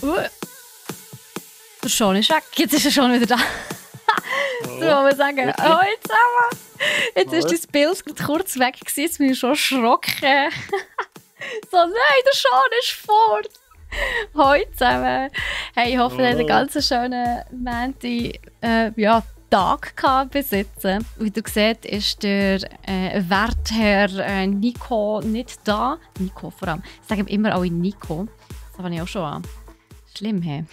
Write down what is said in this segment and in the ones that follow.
Der Sean ist weg. Jetzt ist er schon wieder da. So, wollen wir sagen, hallo zusammen. Jetzt ist dein Bild gerade kurz weg gewesen. Jetzt bin ich schon erschrocken. So, nein, der Sean ist fort. Hallo zusammen. Hey, ich hoffe, ihr habt einen ganz schönen Tag gehabt bis jetzt. Wie ihr seht, ist der Wertherr Nico nicht da. Nico vor allem. Ich sage immer alle Nico. Das habe ich auch schon an. Schlimm, hey.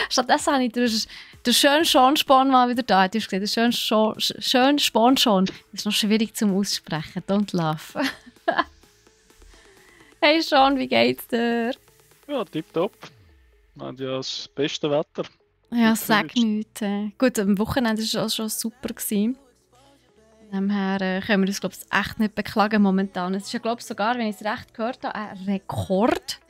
Stattdessen habe ich den schönen Sean mal wieder da. Du hast gesehen, der schöne Sean. Das ist noch schwierig zum Aussprechen. Don't laugh. Hey Sean, wie geht's dir? Ja, tipptopp. Wir haben ja das beste Wetter. Ja, sag nichts. Gut, am Wochenende war es auch schon super. Von dem her können wir uns, glaube ich, echt nicht beklagen momentan. Es ist ja, glaube ich, sogar, wenn ich es recht gehört habe, ein Rekord.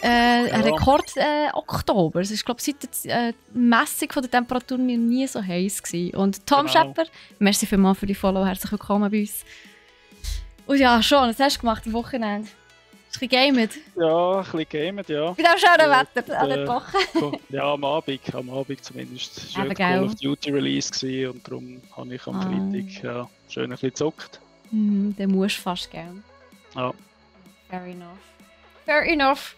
Rekord Oktober. Es ist, glaube ich, seit der Messung der Temperatur nie so heiß gewesen. Und Tom Schepper, merci vielmals für die Follow, herzlich willkommen bei uns. Und ja, schon, was hast du gemacht am Wochenende? Hast du ein bisschen gamet? Ja, ein bisschen gamet, ja. Bei diesem schönen Wetter an der Woche. Ja, am Abend zumindest. Es war ja Call of Duty Release gewesen, und darum habe ich am Freitag schön ein bisschen gezockt. Den musst du fast gerne. Ja. Fair enough.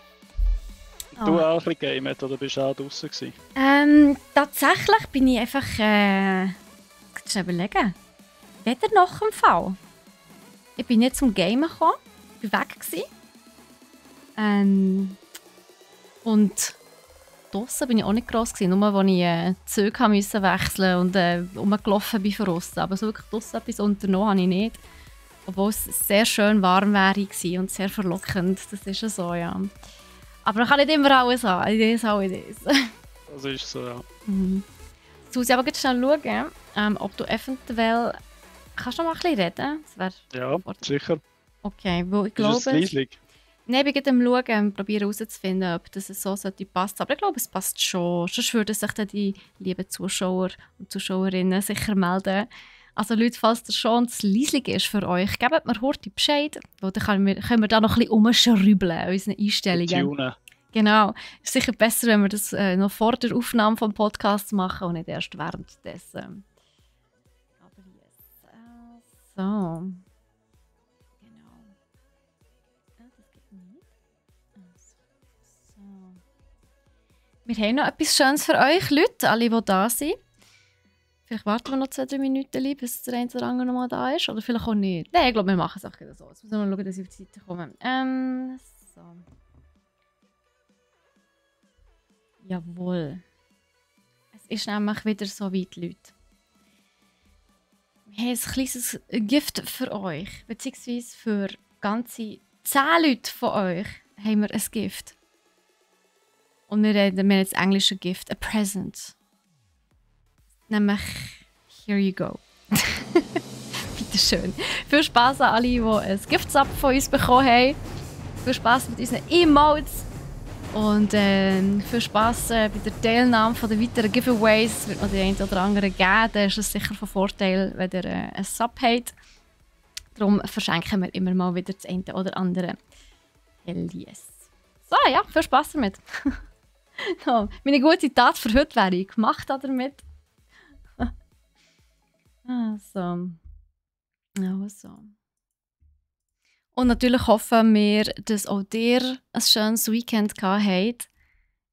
Du auch ein bisschen gamet oder bist du auch draußen gewesen? Tatsächlich bin ich einfach... Ich überlegen. Weder noch im Fall. Ich bin nicht zum Gamen gekommen. Ich war weg gewesen. Und draussen bin ich auch nicht gross gewesen. Nur als ich Züge musste wechseln und rumgelaufen bin von aussen. Aber so wirklich draussen etwas unternommen habe ich nicht. Obwohl es sehr schön warm wäre und sehr verlockend. Das ist ja so, ja. Aber man kann nicht immer alles haben. Idees how it is. Das ist so, ja. Susi, aber jetzt schnell schauen, ob du eventuell... Kannst du noch mal ein bisschen reden? Ja, sicher. Okay, weil ich glaube... Ist es leislich? Nein, ich bin gerade am Schauen, probieren herauszufinden, ob das so sollte passen. Aber ich glaube, es passt schon. Sonst würden sich dann die lieben Zuschauer und Zuschauerinnen sicher melden. Also Leute, falls das schon zu leislich ist für euch, gebt mir heute Bescheid. Weil dann können wir da noch ein bisschen umschrauben an unseren Einstellungen. Tunen. Genau. Es ist sicher besser, wenn wir das noch vor der Aufnahme des Podcasts machen und nicht erst währenddessen. Aber yes. So. Wir haben noch etwas Schönes für euch, Leute, alle, die da sind. Vielleicht warten wir noch 2-3 Minuten, bis der eine oder andere noch mal da ist. Oder vielleicht auch nicht. Nein, ich glaube, wir machen es auch so. Jetzt müssen wir mal schauen, dass ich auf die Seite komme. So. Jawohl. Es ist nämlich wieder so weit, Leute. Wir haben ein kleines Gift für euch. Beziehungsweise für ganze 10 Leute von euch haben wir ein Gift. Und wir reden jetzt das englische Gift, a present. Nämlich, here you go. Bitte schön. Viel Spass an alle, die ein Giftsab von uns bekommen haben. Viel Spass mit unseren Emotes. Und viel Spass bei der Teilnahme von den weiteren Giveaways. Es wird noch die eine oder andere geben. Da ist es sicher von Vorteil, wenn ihr ein Sub habt. Darum verschenken wir immer mal wieder das eine oder andere. Hell yes. So, ja, viel Spass damit. No, meine gute Tat für heute wäre ich gemacht damit. Also. Und natürlich hoffen wir, dass auch ihr ein schönes Weekend gehabt habt.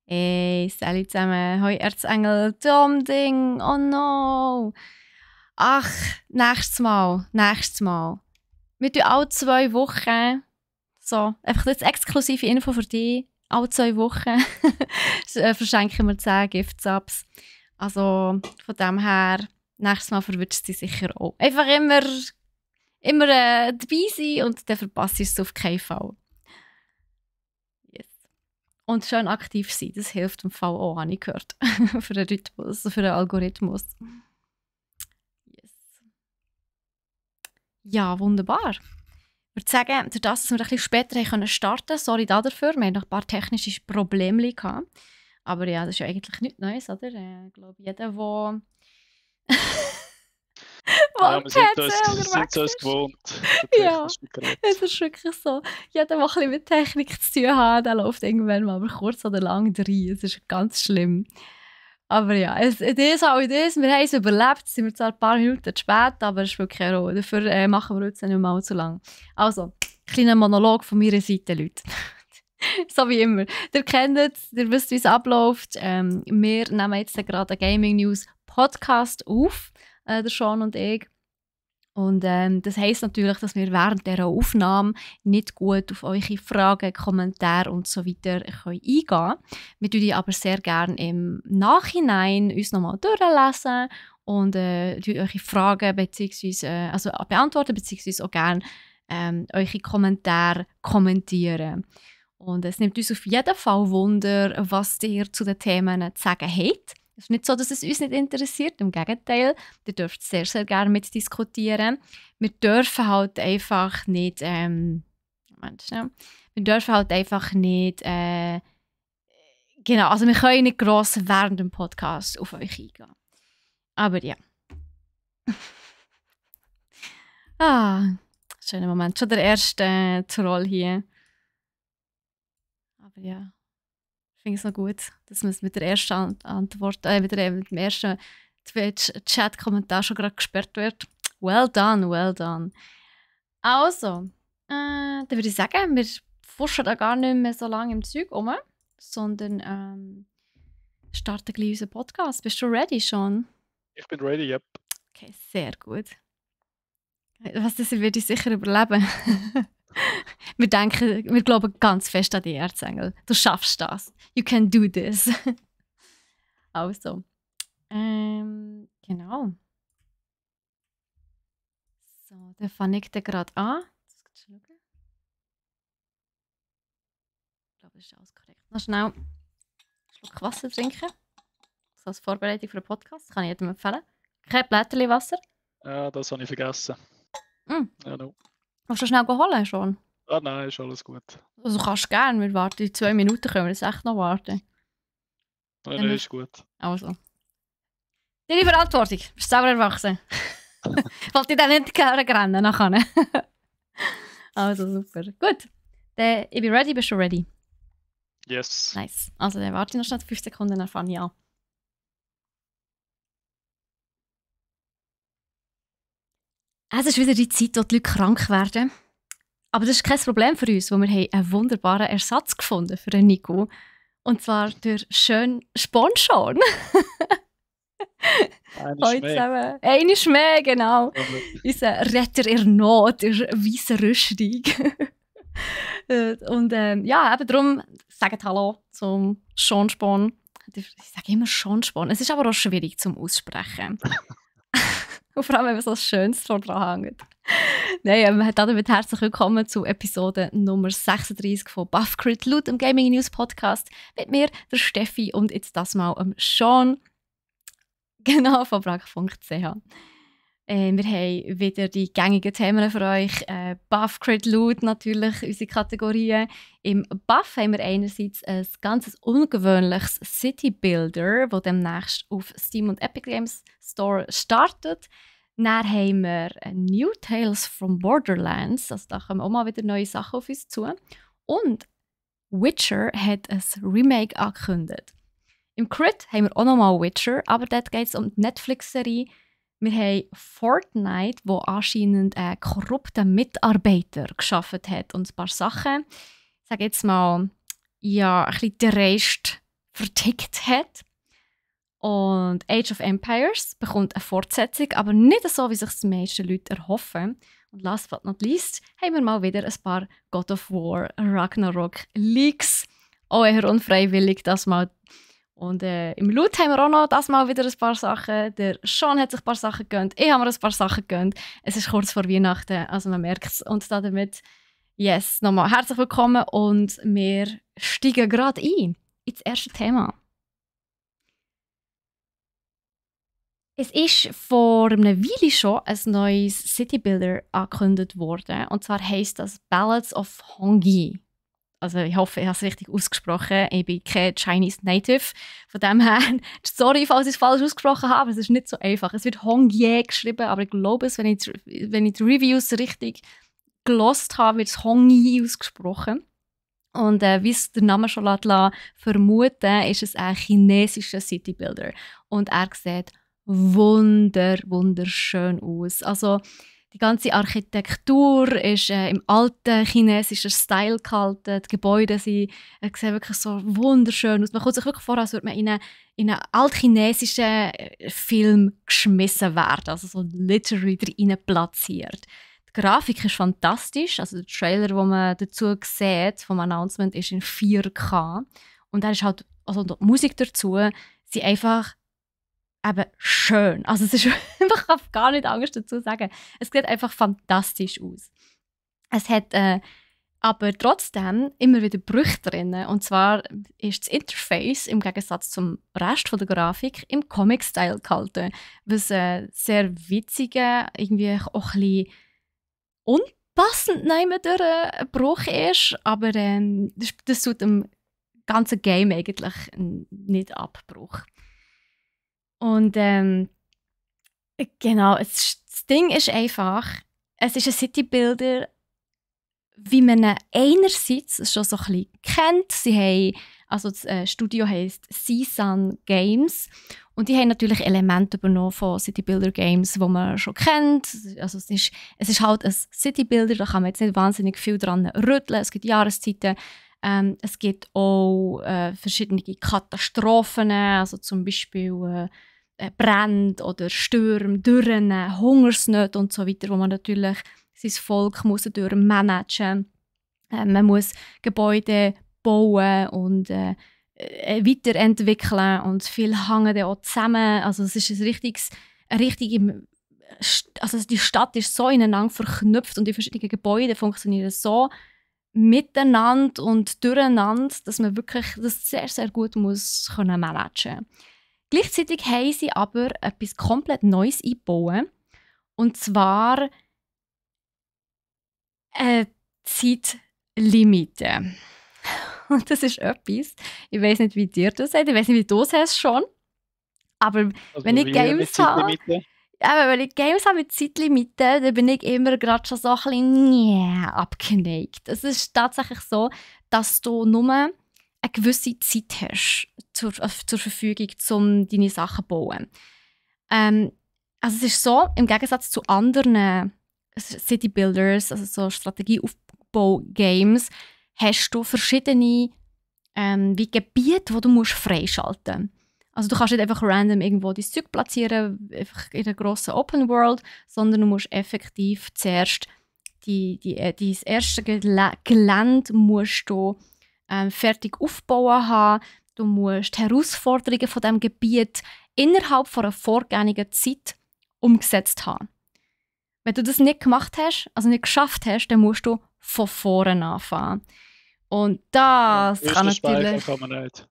Hey, salut zusammen. Hoi Erzengel, Tom Ding, oh no. Ach, nächstes Mal. Wir tun alle 2 Wochen, so, einfach jetzt exklusive Info für dich, alle 2 Wochen verschenken wir 10 Giftsubs. Also von dem her, nächstes Mal verwirrst du dich sicher auch. Einfach immer dabei sein und dann verpasst du es auf keinen Fall. Yes. Und schön aktiv sein, das hilft im Fall auch, habe ich gehört. Für den Rhythmus, für den Algorithmus. Yes. Ja, wunderbar. Ich würde sagen, dadurch, dass wir ein bisschen später starten konnten, sorry dafür, wir hatten noch ein paar technische Probleme gehabt. Aber ja, das ist ja eigentlich nichts Neues, oder? Ich glaube, jeder, der Ja, wir sind PC uns unterwegs gewohnt. Ja, es ist wirklich so. Jeder, der ein bisschen mit Technik zu tun hat, der läuft irgendwann mal aber kurz oder lang rein. Es ist ganz schlimm. Aber ja, es ist auch das. Wir haben es überlebt. Es sind wir zwar ein paar Minuten zu spät, aber es ist wirklich eine Ruhe. Dafür machen wir jetzt nicht mal zu lang. Also, kleiner Monolog von meiner Seite, Leute. So wie immer. Ihr kennt es, ihr wisst, wie es abläuft. Wir nehmen jetzt gerade einen Gaming News Podcast auf, der Sean und ich. Und das heisst natürlich, dass wir während dieser Aufnahme nicht gut auf eure Fragen, Kommentare und so weiter eingehen können. Wir tun die aber sehr gerne im Nachhinein uns nochmal durchlesen und eure Fragen beantworten, beziehungsweise auch gerne eure Kommentare kommentieren. Und es nimmt uns auf jeden Fall Wunder, was ihr zu den Themen zu sagen habt. Es ist nicht so, dass es uns nicht interessiert, im Gegenteil. Ihr dürft sehr, sehr gerne mitdiskutieren. Wir dürfen halt einfach nicht, wir dürfen halt einfach nicht, genau, also wir können nicht gross während dem Podcast auf euch eingehen. Aber ja. Schöner Moment, schon der erste Troll hier. Aber ja, ich finde es noch gut, dass man es mit der ersten Antwort, mit dem ersten Chat-Kommentar schon gerade gesperrt wird. Well done, well done. Also, dann würde ich sagen, wir forschen da gar nicht mehr so lange im Zeug rum, sondern starten gleich unseren Podcast. Bist du ready, Sean? Ich bin ready, yep. Okay, sehr gut. Das würde ich sicher überleben. Wir glauben ganz fest an die Erzengel. Du schaffst das. You can do this. Also. Genau. So, dann fange ich den gerade an. Ich glaube, das ist alles korrekt. Noch schnell einen Schluck Wasser trinken. So als Vorbereitung für einen Podcast. Das kann ich jedem empfehlen. Kein Blätterli Wasser. Ja, das habe ich vergessen. Ja, no. Willst du schnell holen schon? Ah nein, ist alles gut. Also kannst du gerne, wir warten in 2 Minuten, können wir jetzt echt noch warten. Nein, ist gut. Also. Deine Verantwortung, du bist selber erwachsen. Wollte ich dann nicht rennen nachher. Also super. Gut. Dann, ich bin ready, bist du ready? Yes. Nice. Also dann warte ich noch schnell 5 Sekunden, dann fange ich an. Es ist wieder die Zeit, wo die Leute krank werden. Aber das ist kein Problem für uns, weil wir haben einen wunderbaren Ersatz gefunden für den Nico. Und zwar durch schön Sponschon. Eine Schmäh, genau. Unser Retter in Not, in weißer Rüstung. Und ja, eben darum, sagt Hallo zum Schonspon. Ich sage immer Schonspon. Es ist aber auch schwierig zum Aussprechen. Und vor allem, wenn man so ein Schönes vor dran hängt. Nein, damit herzlich willkommen zu Episode Nummer 36 von Buffcrit laut dem Gaming News Podcast. Mit mir, der Steffi, und jetzt das mal Sean. Genau, von brag.ch. Wir haben wieder die gängigen Themen für euch. Buffcrit laut natürlich, unsere Kategorien. Im Buff haben wir einerseits ein ganz ungewöhnliches City Builder, das demnächst auf Steam und Epic Games Store startet. Dann haben wir New Tales from Borderlands, also da kommen auch mal wieder neue Sachen auf uns zu. Und Witcher hat ein Remake angekündigt. Im Crit haben wir auch nochmal Witcher, aber dort geht es um die Netflix-Serie. Wir haben Fortnite, wo anscheinend ein korrupter Mitarbeiter geschaffen hat und ein paar Sachen, ich sage jetzt mal, ja, ein bisschen dreist vertickt hat. Und Age of Empires bekommt eine Fortsetzung, aber nicht so, wie sich die meisten Leute erhoffen. Und last but not least haben wir mal wieder ein paar God of War Ragnarok Leaks. Auch eher unfreiwillig das mal. Und im Loot haben wir auch noch das mal wieder ein paar Sachen. Der Sean hat sich ein paar Sachen gegönnt. Ich habe mir ein paar Sachen gegönnt. Es ist kurz vor Weihnachten, also man merkt es. Und damit, yes, nochmal herzlich willkommen und wir steigen gerade ein ins erste Thema. Es ist vor einer Weile schon ein neues City Builder angekündigt worden. Und zwar heisst das Ballads of Hongi. Also ich hoffe, ich habe es richtig ausgesprochen. Ich bin kein Chinese Native. Von dem her, sorry, falls ich es falsch ausgesprochen habe, aber es ist nicht so einfach. Es wird Hongye geschrieben, aber ich glaube es, wenn ich die Reviews richtig gelost habe, wird es Hongye ausgesprochen. Und wie es der Name schon vermuten, ist es ein chinesischer Citybuilder. Und er sieht wunderschön aus. Also die ganze Architektur ist im alten chinesischen Style gehalten. Die Gebäude sehen wirklich so wunderschön aus. Man kommt sich wirklich vor, als würde man in einen altchinesischen Film geschmissen werden. Also so literally rein platziert. Die Grafik ist fantastisch. Also der Trailer, den man dazu sieht, vom Announcement, ist in 4K. Und dann ist halt, also die Musik dazu, sie einfach eben schön. Also es ist einfach, ich kann gar nicht Angst dazu sagen. Es sieht einfach fantastisch aus. Es hat aber trotzdem immer wieder Brüche drin. Und zwar ist das Interface im Gegensatz zum Rest von der Grafik im Comic-Style gehalten. Was sehr witziger, irgendwie auch ein bisschen unpassend durch einen Bruch ist. Aber das tut dem ganzen Game eigentlich nicht Abbruch. Und genau, das Ding ist einfach, es ist ein Citybuilder, wie man ihn einerseits schon so ein bisschen kennt. Sie haben, also das Studio heisst Seasun Games und die haben natürlich Elemente übernommen von Citybuilder Games, die man schon kennt. Also es ist halt ein Citybuilder, da kann man jetzt nicht wahnsinnig viel dran rütteln. Es gibt Jahreszeiten. Es gibt auch verschiedene Katastrophen, also zum Beispiel Brände oder Stürme, Dürren, Hungersnöte und so weiter, wo man natürlich sein Volk muss managen. Man muss Gebäude bauen und weiterentwickeln und viel hängen dann auch zusammen. Also es ist also die Stadt ist so ineinander verknüpft und die verschiedenen Gebäude funktionieren so miteinander und durcheinander, dass man wirklich das sehr, sehr gut muss managen muss. Gleichzeitig haben sie aber etwas komplett Neues eingebaut. Und zwar eine Zeitlimite. Und das ist etwas, ich weiß nicht, wie dir das sagt, ich weiß nicht, wie du es hast schon. Aber also wenn ich Games habe, wenn ich Games habe mit Zeitlimite, dann bin ich immer gerade schon so ein bisschen abgeneigt. Es ist tatsächlich so, dass du nur eine gewisse Zeit hast zur Verfügung, um deine Sachen zu bauen. Also es ist so, im Gegensatz zu anderen City Builders, also so Strategieaufbau-Games, hast du verschiedene wie Gebiete, die du freischalten musst. Also du kannst nicht einfach random irgendwo dein Zeug platzieren, einfach in einer grossen Open World, sondern du musst effektiv zuerst dein erste Gelände musst du fertig aufbauen haben. Du musst die Herausforderungen von diesem Gebiet innerhalb von einer vorgängigen Zeit umgesetzt haben. Wenn du das nicht gemacht hast, also nicht geschafft hast, dann musst du von vorne anfangen. Und das kann natürlich... kann man nicht.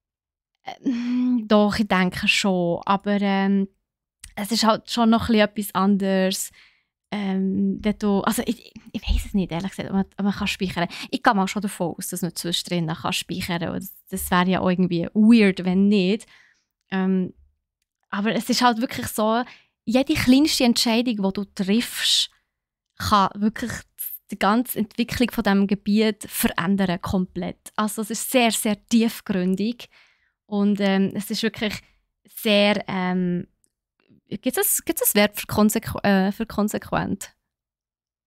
Doch, ich denke schon. Aber es ist halt schon noch etwas anderes. Also ich weiß es nicht, ehrlich gesagt, aber man kann speichern. Ich gehe mal schon davon aus, dass man zwischendrin speichern kann. Das wäre ja auch irgendwie weird, wenn nicht. Aber es ist halt wirklich so, jede kleinste Entscheidung, die du triffst, kann wirklich die ganze Entwicklung von diesem Gebiet verändern, komplett. Also es ist sehr, sehr tiefgründig. Und es ist wirklich sehr... Gibt es ein Verb für konsequent?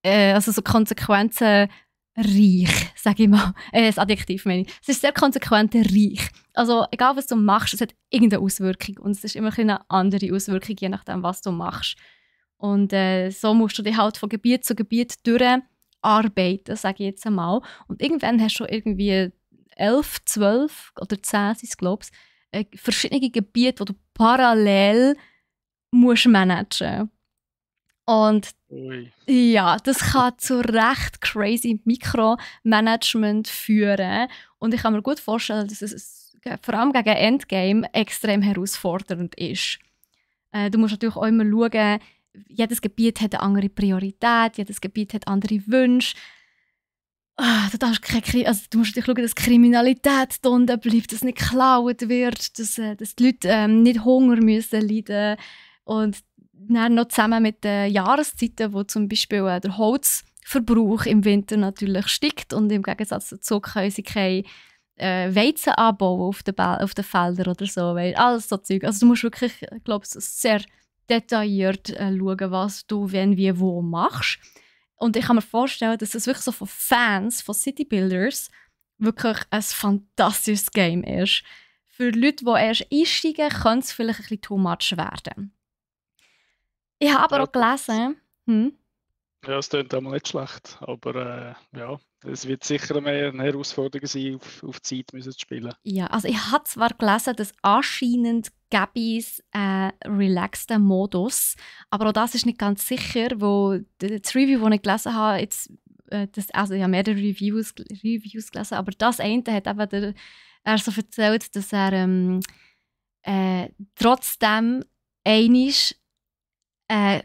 Also so konsequenzenreich, sage ich mal. Das Adjektiv meine ich. Es ist sehr konsequentenreich. Also egal, was du machst, es hat irgendeine Auswirkung. Und es ist immer eine andere Auswirkung, je nachdem, was du machst. Und so musst du dich halt von Gebiet zu Gebiet durcharbeiten, sage ich jetzt einmal. Und irgendwann hast du irgendwie 11, 12 oder 10, sind es, glaube ich, verschiedene Gebiete, die du parallel musst managen. Und ja, das kann zu recht crazy Mikromanagement führen. Und ich kann mir gut vorstellen, dass es vor allem gegen Endgame extrem herausfordernd ist. Du musst natürlich auch immer schauen, jedes Gebiet hat eine andere Priorität, jedes Gebiet hat andere Wünsche. du musst natürlich schauen, dass Kriminalität da unten bleibt, dass nicht geklaut wird, dass die Leute nicht Hunger müssen leiden. Und dann noch zusammen mit den Jahreszeiten, wo zum Beispiel der Holzverbrauch im Winter natürlich steigt und im Gegensatz dazu können sie keine Weizen anbauen auf den Feldern oder so, weil alles so Zeug. Also du musst wirklich, ich glaube, sehr detailliert schauen, was du wenn, wie, wo machst. Und ich kann mir vorstellen, dass es wirklich so von Fans, von City Builders, wirklich ein fantastisches Game ist. Für Leute, die erst einsteigen, könnte es vielleicht ein bisschen too much werden. Ich habe aber auch gelesen... Ja, es klingt einmal nicht schlecht, aber ja, es wird sicher mehr eine Herausforderung sein, auf Zeit müssen zu spielen. Ja, also ich habe zwar gelesen, dass anscheinend gäbe es einen relaxten Modus, aber auch das ist nicht ganz sicher, wo das Review, das ich gelesen habe, jetzt, also ich habe mehrere Reviews gelesen, aber das eine hat eben er so erzählt, dass er trotzdem einisch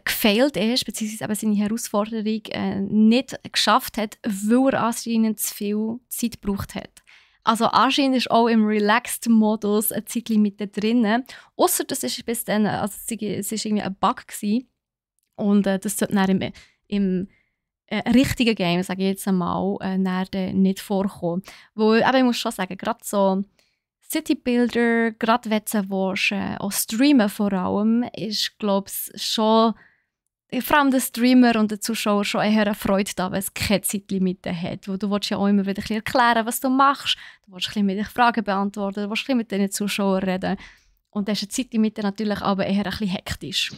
gefailt ist, beziehungsweise eben seine Herausforderung nicht geschafft hat, weil er anscheinend zu viel Zeit gebraucht hat. Also anscheinend ist auch im Relaxed-Modus ein Zeitlimit drin. Ausser das ist bis dann, also es war irgendwie ein Bug gewesen. Und das sollte dann im richtigen Game, sage ich jetzt einmal, nicht vorkommen. Wo, aber ich muss schon sagen, gerade so Citybuilder, gerade wenn du auch streamen vor allem, ist, glaube ich, schon vor allem der Streamer und der Zuschauer schon eher eine Freude da, wenn es keine Zeitlimite hat. Wo du willst ja auch immer wieder ein bisschen erklären, was du machst. Du willst ein bisschen mit Fragen beantworten, du willst ein bisschen mit den Zuschauern reden. Und dann ist eine Zeitlimite natürlich aber eher ein bisschen hektisch.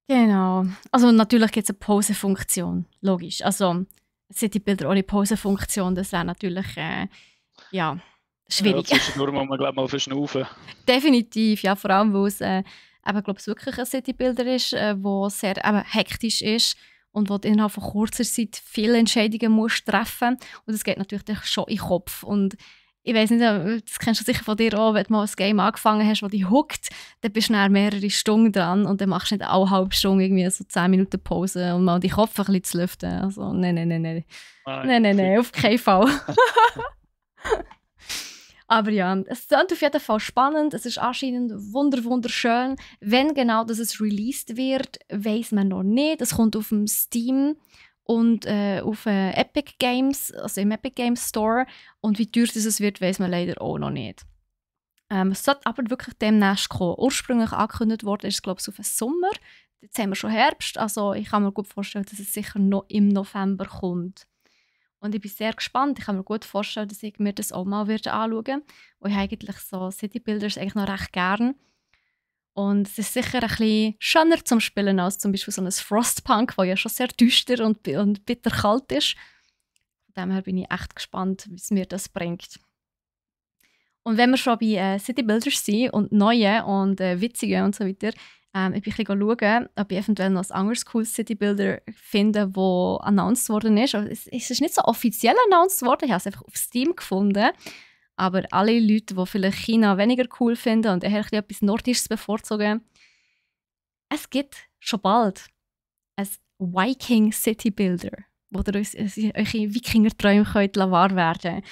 Genau. Also natürlich gibt es eine Pause-Funktion, logisch. Also Citybuilder ohne Pause-Funktion, das wäre natürlich ja, schwierig. Ja, zwischendurch muss man, glaube ich, mal verschnaufen. Definitiv, ja, vor allem, weil es glaube ich, wirklich ein Citybuilder ist, der sehr hektisch ist und wo du innerhalb von kurzer Zeit viele Entscheidungen musst treffen musst. Und das geht natürlich schon in den Kopf. Und ich weiss nicht, das kennst du sicher von dir auch, wenn du mal ein Game angefangen hast, das dich hookt, dann bist du dann mehrere Stunden dran und dann machst du nicht alle halbe Stunde irgendwie so 10 Minuten Pause und mal den Kopf ein bisschen zu lüften. Also nein, auf keinen Fall. Aber ja, es klingt auf jeden Fall spannend. Es ist anscheinend wunderschön. Wenn genau das es released wird, weiss man noch nicht. Es kommt auf dem Steam und auf Epic Games, also im Epic Games Store. Und wie teuer das wird, weiss man leider auch noch nicht. Es sollte aber wirklich demnächst kommen. Ursprünglich angekündigt worden ist es, glaube ich, auf den Sommer. Jetzt haben wir schon Herbst, also ich kann mir gut vorstellen, dass es sicher noch im November kommt. Und ich bin sehr gespannt. Ich kann mir gut vorstellen, dass ich mir das auch mal anschauen werde. Und ich eigentlich so Citybuilders eigentlich noch recht gern. Und es ist sicher ein bisschen schöner zum Spielen als zum Beispiel so ein Frostpunk, das ja schon sehr düster und bitterkalt ist. Von dem her bin ich echt gespannt, wie es mir das bringt. Und wenn wir schon bei Citybuilders sind und neue und witzige und so weiter, ich bin ein bisschen schauen, ob ich eventuell noch ein anderes cooles Citybuilder finde, das announced worden ist. Also es ist nicht so offiziell announced worden, ich habe es einfach auf Steam gefunden. Aber alle Leute, die vielleicht China weniger cool finden und eher etwas Nordisches bevorzugen, es gibt schon bald ein Viking Citybuilder, wo ihr eure Wikinger-Träume wahr werden könnt.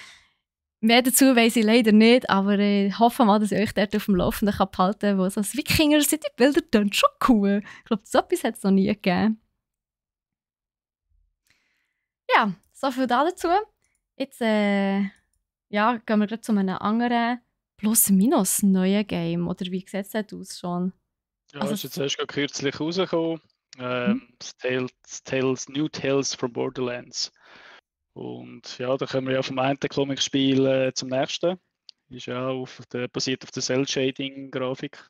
Mehr dazu weiss ich leider nicht, aber ich hoffe mal, dass ich euch dort auf dem Laufenden behalten kann, wo so ein Wikinger-Citybuilder klingt schon cool. Ich glaube, so etwas hat es noch nie gegeben. Ja, so viel dazu. Jetzt gehen wir gleich zu einem anderen plus-minus neuen Game. Oder wie sieht es aus schon? Ja, also, ist jetzt erst kürzlich rausgekommen. New Tales from Borderlands. Und ja, da können wir ja vom einen Comic-Spiel zum nächsten. Ist ja basiert auf der Cell-Shading-Grafik.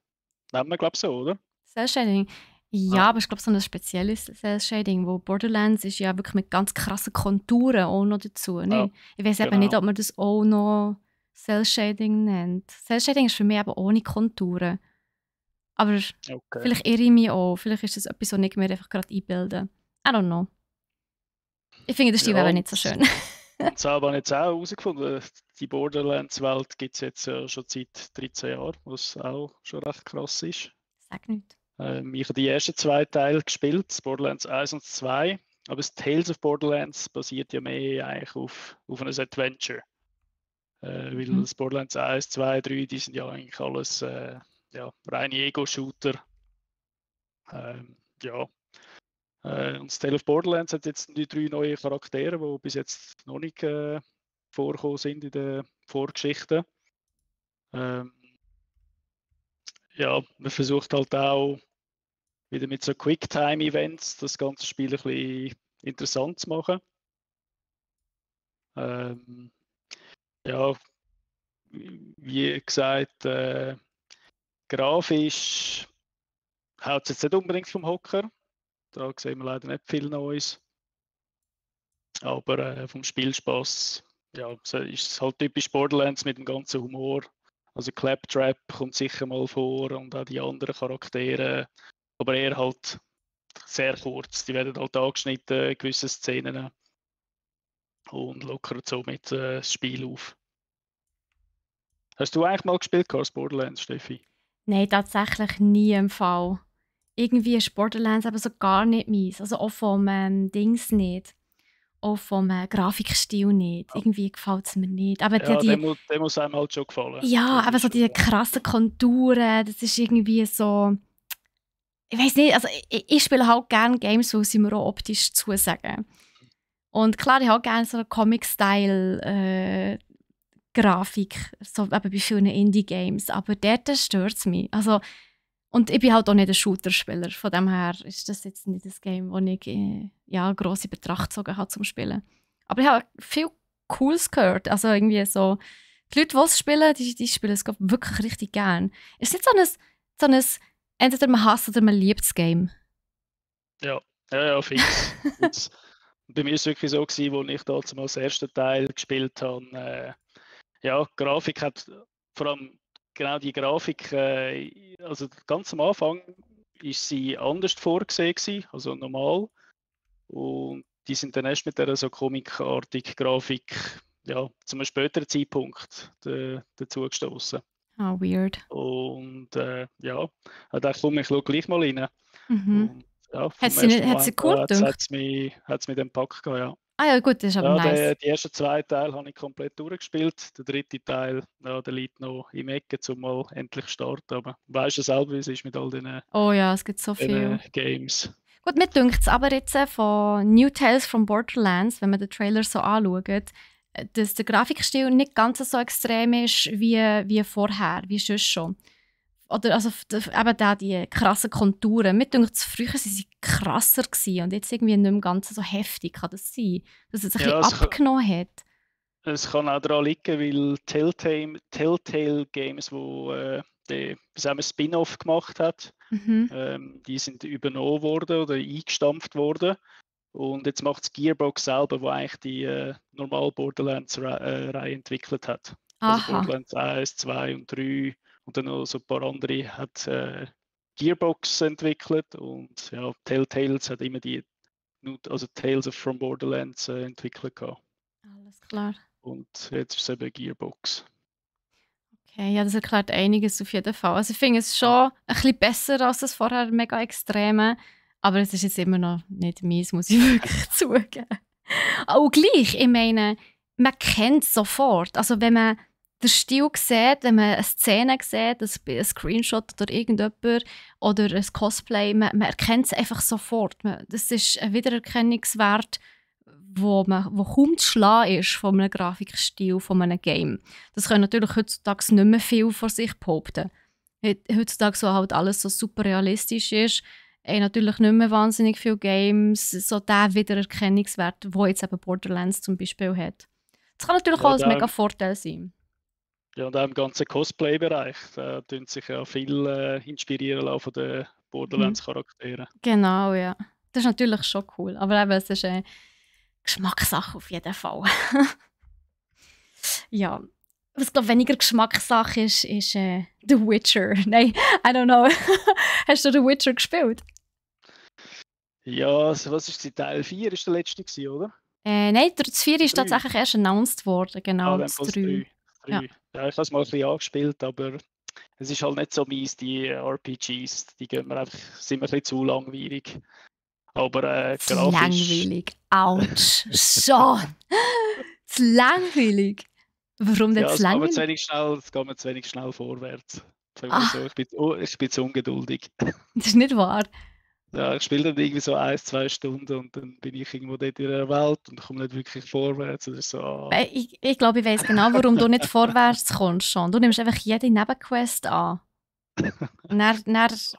Nennen wir, glaube ich, so, oder? Cell-Shading? Ja, aber ich glaube, so ein spezielles Cell-Shading, wo Borderlands ist ja wirklich mit ganz krassen Konturen auch noch dazu. Ne? Ja, ich weiß eben nicht, ob man das auch noch Cell-Shading nennt. Cell-Shading ist für mich eben ohne Konturen. Aber vielleicht irre ich mich auch. Vielleicht ist das etwas, was ich mir einfach gerade einbilde. I don't know. Ich finde den Stil aber nicht so schön. Und selber habe ich jetzt auch herausgefunden, die Borderlands-Welt gibt es jetzt schon seit 13 Jahren, was auch schon recht krass ist. Sag nicht. Ich habe die ersten 2 Teile gespielt, das Borderlands 1 und 2. Aber das Tales of Borderlands basiert ja mehr eigentlich auf einem Adventure. Weil das Borderlands 1, 2, 3, die sind ja eigentlich alles reine Ego-Shooter. Ja. Und das Tale of Borderlands hat jetzt die 3 neue Charaktere, die bis jetzt noch nicht vorgekommen sind in der Vorgeschichte. Ja, man versucht halt auch wieder mit so Quicktime-Events das ganze Spiel ein bisschen interessant zu machen. Ja, wie gesagt, grafisch haut es jetzt nicht unbedingt vom Hocker. Da sehen wir leider nicht viel Neues. Aber vom Spielspaß, ja, ist es halt typisch Borderlands mit dem ganzen Humor. Also Claptrap kommt sicher mal vor und auch die anderen Charaktere. Aber eher halt sehr kurz. Die werden halt angeschnitten, gewisse Szenen. Und lockern somit das Spiel auf. Hast du eigentlich mal gespielt, Borderlands, Steffi? Nein, tatsächlich nie im Fall. Irgendwie ist Borderlands aber so gar nicht meins. Also auch vom Dings nicht. Auch vom Grafikstil nicht. Irgendwie gefällt es mir nicht. Aber ja, der muss einem halt schon gefallen. Ja, aber so diese krassen Konturen, das ist irgendwie so... Ich weiß nicht, also ich spiele halt gerne Games, wo sie mir auch optisch zusagen. Und klar, ich habe gerne so eine Comic-Style Grafik, so eben bei vielen Indie-Games, aber dort stört es mich. Also, und ich bin halt auch nicht ein Shooter-Spieler, von dem her ist das jetzt nicht das Game, das ich gross in Betracht gezogen habe zum Spielen. Aber ich habe viel Cooles gehört, also irgendwie so, die Leute, die es spielen, die spielen es wirklich richtig gerne. Ist nicht so ein entweder man hasst oder man liebt das Game. Ja, fix. Bei mir war es wirklich so, als ich damals das erste Teil gespielt habe. Ja, die Grafik hat vor allem genau die Grafik, also ganz am Anfang ist sie anders vorgesehen, also normal. Und die sind dann erst mit dieser so comicartigen Grafik zu einem späteren Zeitpunkt dazu gestoßen. Ah, weird. Und da komme ich gleich mal rein. Mhm. Und, ja, hat sie cool gedacht? Hat es mich den Pack gehabt, ja. Ah ja, gut, das ist aber nice. Die ersten 2 Teile habe ich komplett durchgespielt. Der 3. Teil, der liegt noch im Ecken, um mal endlich zu starten. Aber weißt du selber, wie es ist mit all diesen es gibt so viele Games. Gut, mir dünkt es aber jetzt von New Tales from Borderlands, wenn man den Trailer so anschaut, dass der Grafikstil nicht ganz so extrem ist wie vorher, wie sonst schon. Oder also eben da die krassen Konturen. Mir dünkt es, früher waren sie krasser gewesen und jetzt irgendwie nicht mehr ganz so heftig. Kann das sein? Dass es ein bisschen abgenommen hat? Es kann auch daran liegen, weil Telltale Games, die ein Spin-off gemacht hat, die sind übernommen worden oder eingestampft worden. Und jetzt macht es Gearbox selber, wo eigentlich die normale Borderlands-Reihe entwickelt hat. Aha. Also Borderlands 1, 2 und 3 und dann noch so ein paar andere hat Gearbox entwickelt und ja, Telltales hat immer also Tales from Borderlands entwickelt gehabt. Alles klar. Und jetzt ist es eben Gearbox. Okay, ja, das erklärt einiges auf jeden Fall. Also ich finde es schon ein bisschen besser als das vorher mega Extreme, aber es ist jetzt immer noch nicht meins, muss ich wirklich zugeben. Auch gleich, ich meine, man kennt es sofort. Also wenn man den Stil sieht, wenn man eine Szene sieht, ein Screenshot oder irgendjemand oder ein Cosplay, man erkennt es einfach sofort. Das ist ein Wiedererkennungswert, wo kaum zu schlagen ist von einem Grafikstil, von einem Game. Das können natürlich heutzutage nicht mehr viel von sich behaupten. Heutzutage so halt alles so super realistisch ist, natürlich nicht mehr wahnsinnig viele Games, so der Wiedererkennungswert, den jetzt eben Borderlands zum Beispiel hat. Das kann natürlich auch ein mega Vorteil sein. Ja, und auch im ganzen Cosplay-Bereich, da tun sich ja viel inspirieren lassen von den Borderlands-Charakteren. Genau, ja. Das ist natürlich schon cool, aber eben, es ist eine Geschmackssache auf jeden Fall. Ja, was glaube weniger Geschmackssache ist The Witcher. Nein, I don't know. Hast du The Witcher gespielt? Ja, was ist Teil 4 ist der letzte gewesen, oder? Nein, das 4 ist tatsächlich erst announced worden, genau, das 3. Ja, ich habe es mal ein bisschen angespielt, aber es ist halt nicht so mies, die RPGs, die gehen mir einfach, sind mir ein bisschen zu langweilig. Aber Zu grafisch, langweilig. Autsch. Schon. Zu langweilig. Warum denn ja, zu langweilig? es geht mir zu wenig schnell vorwärts. Sagen wir Ah, so, ich bin zu ungeduldig. das ist nicht wahr. Ja, ich spiele dann irgendwie so 1, 2 Stunden und dann bin ich irgendwo dort in der Welt und komme nicht wirklich vorwärts. Oder so. Ich glaube, ich weiss genau, warum du nicht vorwärts kommst schon. Du nimmst einfach jede Nebenquest an. Dann nervst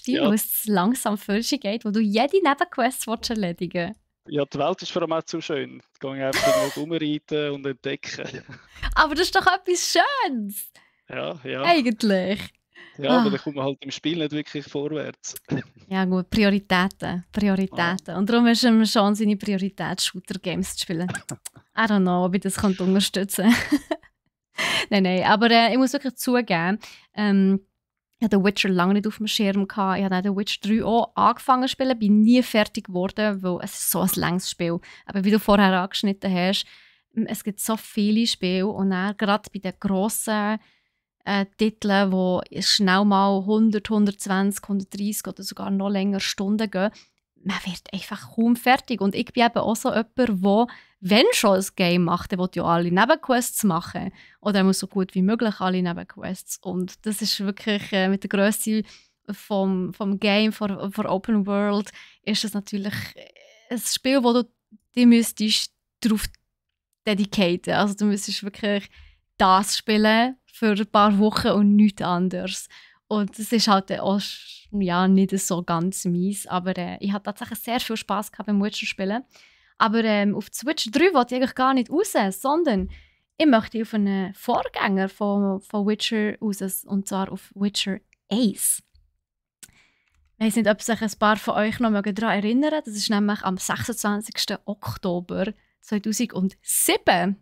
du dich, Ja, weil es langsam vorwärts geht, wo du jede Nebenquest erledigen willst. ja, die Welt ist vor allem auch zu schön. Da gehe ich einfach irgendwo rumreiten und entdecken. Aber das ist doch etwas Schönes. Ja, ja. Eigentlich. Ja, aber dann Ah. kommt man halt im Spiel nicht wirklich vorwärts. Ja gut, Prioritäten. Prioritäten. Und darum ist ihm schon seine Priorität, Shooter-Games zu spielen. I don't know, ob ich das unterstützen kann. Nein, aber ich muss wirklich zugeben, ich hatte The Witcher lange nicht auf dem Schirm gehabt. Ich habe auch The Witcher 3 auch angefangen zu spielen, bin nie fertig geworden, weil es ist so ein langes Spiel. Aber wie du vorher angeschnitten hast, es gibt so viele Spiele und dann gerade bei den grossen Titeln, die schnell mal 100, 120, 130 oder sogar noch länger Stunden gehen, man wird einfach kaum fertig. Und ich bin eben auch so jemand, der, wenn schon ein Game macht, der will ja alle Nebenquests machen. Oder er muss so gut wie möglich alle Nebenquests. Und das ist wirklich mit der Grösse vom Game, von Open World, ist das natürlich ein Spiel, wo du dich müsstest darauf dedicaten. Also du müsstest wirklich das spielen für ein paar Wochen und nichts anderes. Und das ist halt auch ja, nicht so ganz mies, aber ich hatte tatsächlich sehr viel Spass gehabt beim Witcher-Spielen. Aber auf die Switch 3 wollte ich eigentlich gar nicht raus, sondern ich möchte auf einen Vorgänger von Witcher raus, und zwar auf Witcher Ace. Ich weiss nicht, ob sich ein paar von euch noch daran erinnern. Das ist nämlich am 26. Oktober 2007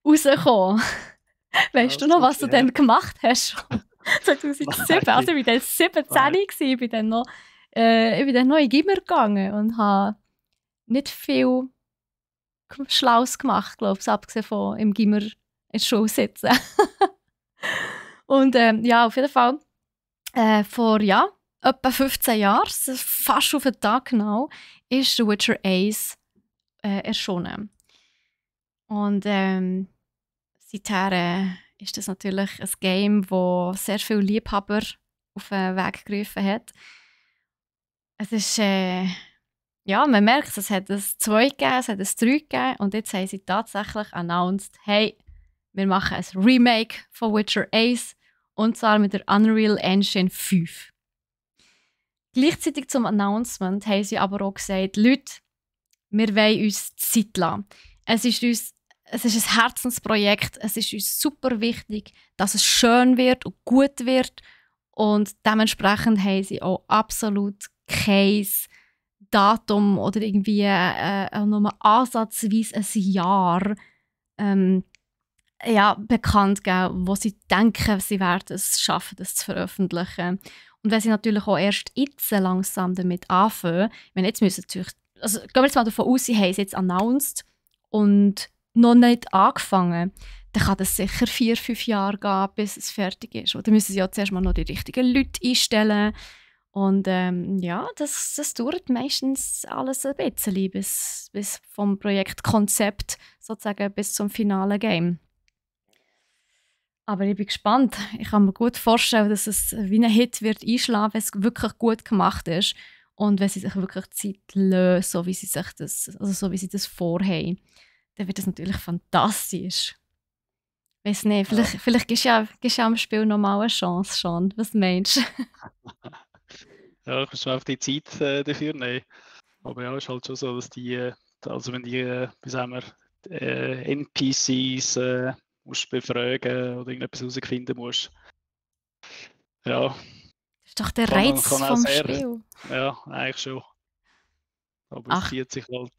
rausgekommen. Weißt du noch, was du dann gemacht hast? 2007. Nein. Also ich war dann 17, ich bin dann noch in den Gimmer gegangen und habe nicht viel Schlaues gemacht, glaube ich, abgesehen von im Gimmer in der Schule sitzen. Und ja, auf jeden Fall vor etwa 15 Jahren, fast auf den Tag genau, ist The Witcher Ace erschienen. Und seither ist das natürlich ein Game, das sehr viele Liebhaber auf den Weg gerufen hat. Es ist, ja, man merkt, es hat ein 2 gegeben, es hat ein 3 gegeben und jetzt haben sie tatsächlich announced, hey, wir machen ein Remake von Witcher Ace und zwar mit der Unreal Engine 5. Gleichzeitig zum Announcement haben sie aber auch gesagt, Leute, wir wollen uns Zeit lassen. Es ist ein Herzensprojekt, es ist uns super wichtig, dass es schön wird und gut wird. Und dementsprechend haben sie auch absolut kein Datum oder irgendwie nur ansatzweise ein Jahr bekannt gegeben, wo sie denken, sie werden es schaffen, das zu veröffentlichen. Und wenn sie natürlich auch erst jetzt langsam damit anfangen, jetzt müssen natürlich, also gehen wir jetzt mal davon aus, sie haben es jetzt announced und noch nicht angefangen, dann kann das sicher 4, 5 Jahre gehen, bis es fertig ist. Oder müssen sie ja zuerst mal noch die richtigen Leute einstellen. Und ja, das dauert meistens alles ein bisschen, bis vom Projektkonzept sozusagen bis zum finalen Game. Aber ich bin gespannt. Ich kann mir gut vorstellen, dass es wie ein Hit wird einschlagen, wenn es wirklich gut gemacht ist. Und wenn sie sich wirklich Zeit lassen, so wie sie das vorhaben, dann wird das natürlich fantastisch. Ich weiss nicht, vielleicht gibst du ja am Spiel noch mal eine Chance schon. Was meinst du? Ja, ich muss mir einfach die Zeit dafür nehmen. Aber ja, es ist halt schon so, dass also wenn wie sagen wir, NPCs musst befragen oder irgendetwas herausfinden musst. Ja. Das ist doch der Reiz vom Spiel. Ja, eigentlich schon. Aber es zieht sich halt.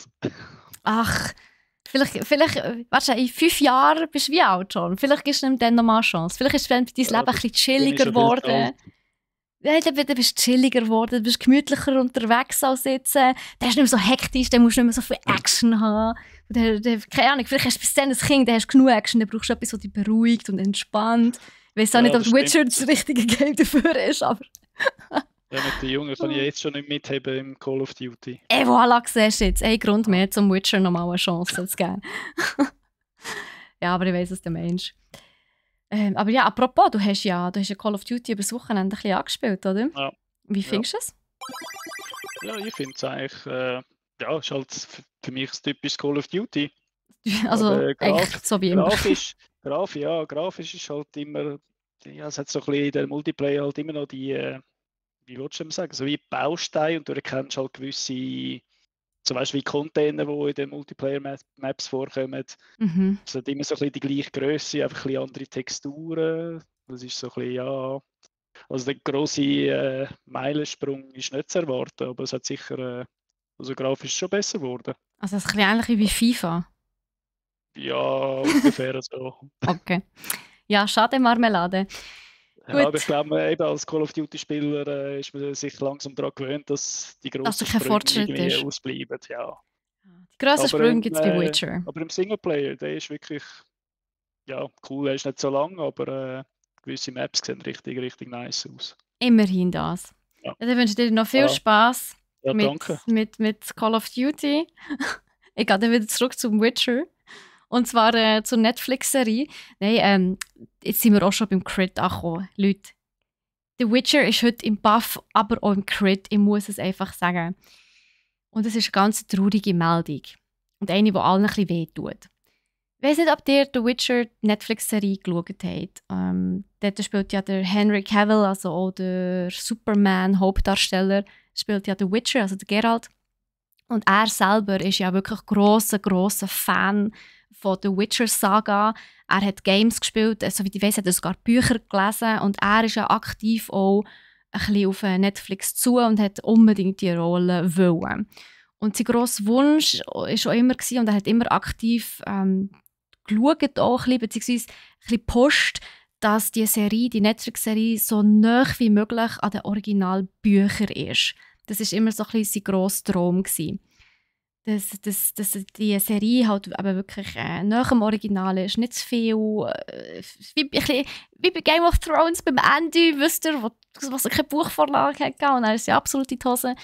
Ach, vielleicht warte, in 5 Jahren bist du wie alt schon. Vielleicht gibst du ihm dann nochmal eine Chance. Vielleicht ist dein Leben ein bisschen chilliger geworden. Ja, dann bist du chilliger geworden, du bist gemütlicher unterwegs als jetzt. Dann ist nicht mehr so hektisch, dann musst du nicht mehr so viel Action haben. Keine Ahnung, vielleicht hast du bis dann ein Kind, dann hast du genug Action, dann brauchst du etwas, das dich beruhigt und entspannt. weiß auch nicht, ob das Witcher stimmt. das richtige Game dafür ist, aber... Ja, mit den Jungen kann ich jetzt schon nicht mitheben im Call of Duty. Voilà, siehst du jetzt. Ein Grund mehr, zum Witcher nochmal eine Chance zu geben. Ja, aber ich weiss, was du meinst. Aber ja, apropos, du hast ja Call of Duty übers Wochenende ein bisschen angespielt, oder? Ja, Wie ja. findest du es? Ja, ich finde es eigentlich, ja, ist halt für mich ein typisches Call of Duty. Also Aber eigentlich so wie immer. grafisch ist halt immer, ja, es hat so ein bisschen in der Multiplayer halt immer noch die, wie würdest du sagen, so wie Bausteine und du erkennst halt gewisse, zum Beispiel wie Container, die in den Multiplayer-Maps vorkommen. Mhm. Es hat immer so ein bisschen die gleiche Größe, einfach ein bisschen andere Texturen. Das ist so ein bisschen, ja, also der grosse Meilensprung ist nicht zu erwarten, aber es hat sicher, also grafisch schon besser geworden. Also es ist ein bisschen ähnlich wie FIFA. Ja, ungefähr so. Okay. Ja, schade Marmelade. Ja, Gut. aber ich glaube, eben als Call of Duty-Spieler ist man sich langsam daran gewöhnt, dass die Dass grossen da kein Sprünge Fortschritt irgendwie ist. ausbleiben. Ja. Die grossen Aber Sprünge gibt es bei Witcher. aber im Singleplayer, der ist wirklich ja, cool. Er ist nicht so lang, aber gewisse Maps sehen richtig, richtig nice aus. Immerhin das. Ja. Also ich wünsche dir noch viel Ja. Spaß Ja, danke. mit Call of Duty. Ich gehe dann wieder zurück zum Witcher. Und zwar zur Netflix-Serie. Nein, jetzt sind wir auch schon beim Crit angekommen. Leute, The Witcher ist heute im Buff, aber auch im Crit. Ich muss es einfach sagen. Und es ist eine ganz traurige Meldung. Und eine, die allen ein bisschen wehtut. Ich weiss nicht, ob ihr The Witcher Netflix-Serie geschaut habt. Dort spielt ja der Henry Cavill, also auch der Superman-Hauptdarsteller, spielt ja The Witcher, also der Geralt. Und er selber ist ja wirklich grosser Fan von der Witcher-Saga. Er hat Games gespielt, soweit ich weiss, hat er sogar Bücher gelesen. Und er ist ja aktiv auch ein bisschen auf Netflix zu und hat unbedingt die Rolle wollen. Und sein grosser Wunsch war schon immer, und er hat immer aktiv geschaut, auch ein bisschen, beziehungsweise ein bisschen gepusht, dass die Netflix-Serie so nah wie möglich an den Originalbüchern ist. Das war immer so ein bisschen sein grosser Traum gewesen. Dass die Serie halt aber wirklich nach dem Original ist. Nicht zu viel. Wie bei Game of Thrones beim Ende, wisst ihr, was keine Buchvorlage hatte. Und dann ist sie absolut in die Hose.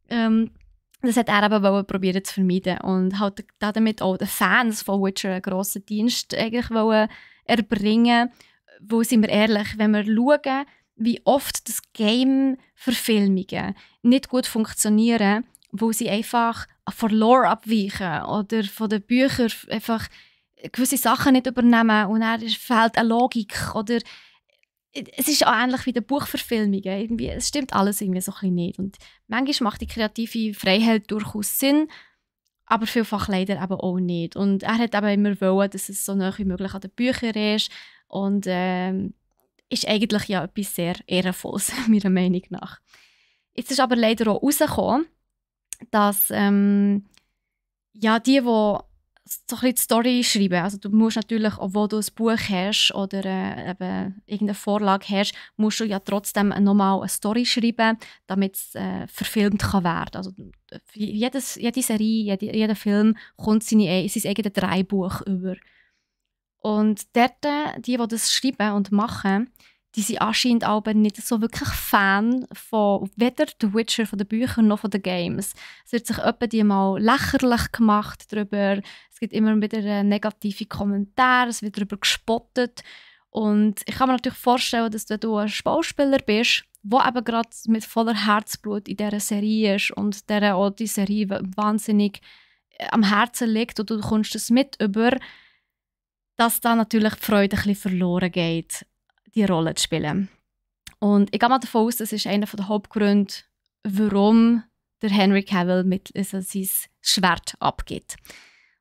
Das hat er aber probieren zu vermeiden. Und halt damit auch den Fans von Witcher einen grossen Dienst eigentlich erbringen. Wo, sind wir ehrlich, wenn wir schauen, wie oft das Game-Verfilmungen nicht gut funktionieren, wo sie einfach von Lore abweichen oder von den Büchern einfach gewisse Sachen nicht übernehmen und dann fehlt eine Logik. Oder es ist auch ähnlich wie die Buchverfilmungen. Irgendwie, es stimmt alles irgendwie so ein bisschen nicht. Und manchmal macht die kreative Freiheit durchaus Sinn, aber vielfach leider eben auch nicht. Und er hat eben immer wollen, dass es so nah wie möglich an den Büchern ist. Und ist eigentlich ja etwas sehr Ehrenvolles, meiner Meinung nach. Jetzt ist aber leider auch rausgekommen, dass ja, die so ein bisschen die Story schreiben, also du musst natürlich, obwohl du ein Buch hast oder eben irgendeine Vorlage hast, musst du ja trotzdem nochmal eine Story schreiben, damit es verfilmt kann werden. Also jede Serie, jeder Film kommt sein eigenes Drehbuch über. Und dort, die das schreiben und machen, die sind anscheinend aber nicht so wirklich Fan von weder The Witcher, von den Büchern noch von den Games. Es wird sich die mal lächerlich gemacht darüber. Es gibt immer wieder negative Kommentare, es wird darüber gespottet. Und ich kann mir natürlich vorstellen, dass du ein Schauspieler bist, der eben gerade mit voller Herzblut in dieser Serie ist und der auch die Serie wahnsinnig am Herzen liegt und du kommst es mit über, dass da natürlich die Freude ein bisschen verloren geht, die Rolle zu spielen. Und ich gehe mal davon aus, das ist einer der Hauptgründe, warum der Henry Cavill sein Schwert abgibt.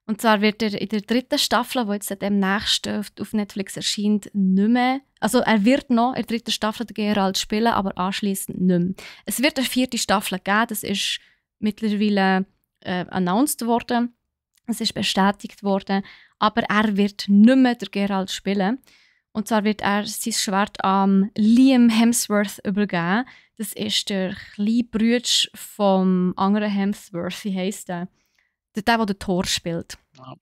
Und zwar wird er in der 3. Staffel, die jetzt demnächst auf Netflix erscheint, nicht mehr. Also er wird noch in der 3. Staffel den Geralt spielen, aber anschliessend nicht mehr. Es wird eine 4. Staffel geben, das ist mittlerweile announced worden. Es ist bestätigt worden, aber er wird nicht mehr den Geralt spielen. Und zwar wird er sein Schwert an Liam Hemsworth übergeben. Das ist der kleine Bruder vom anderen Hemsworth. Wie heisst der? Der Thor spielt. Ja.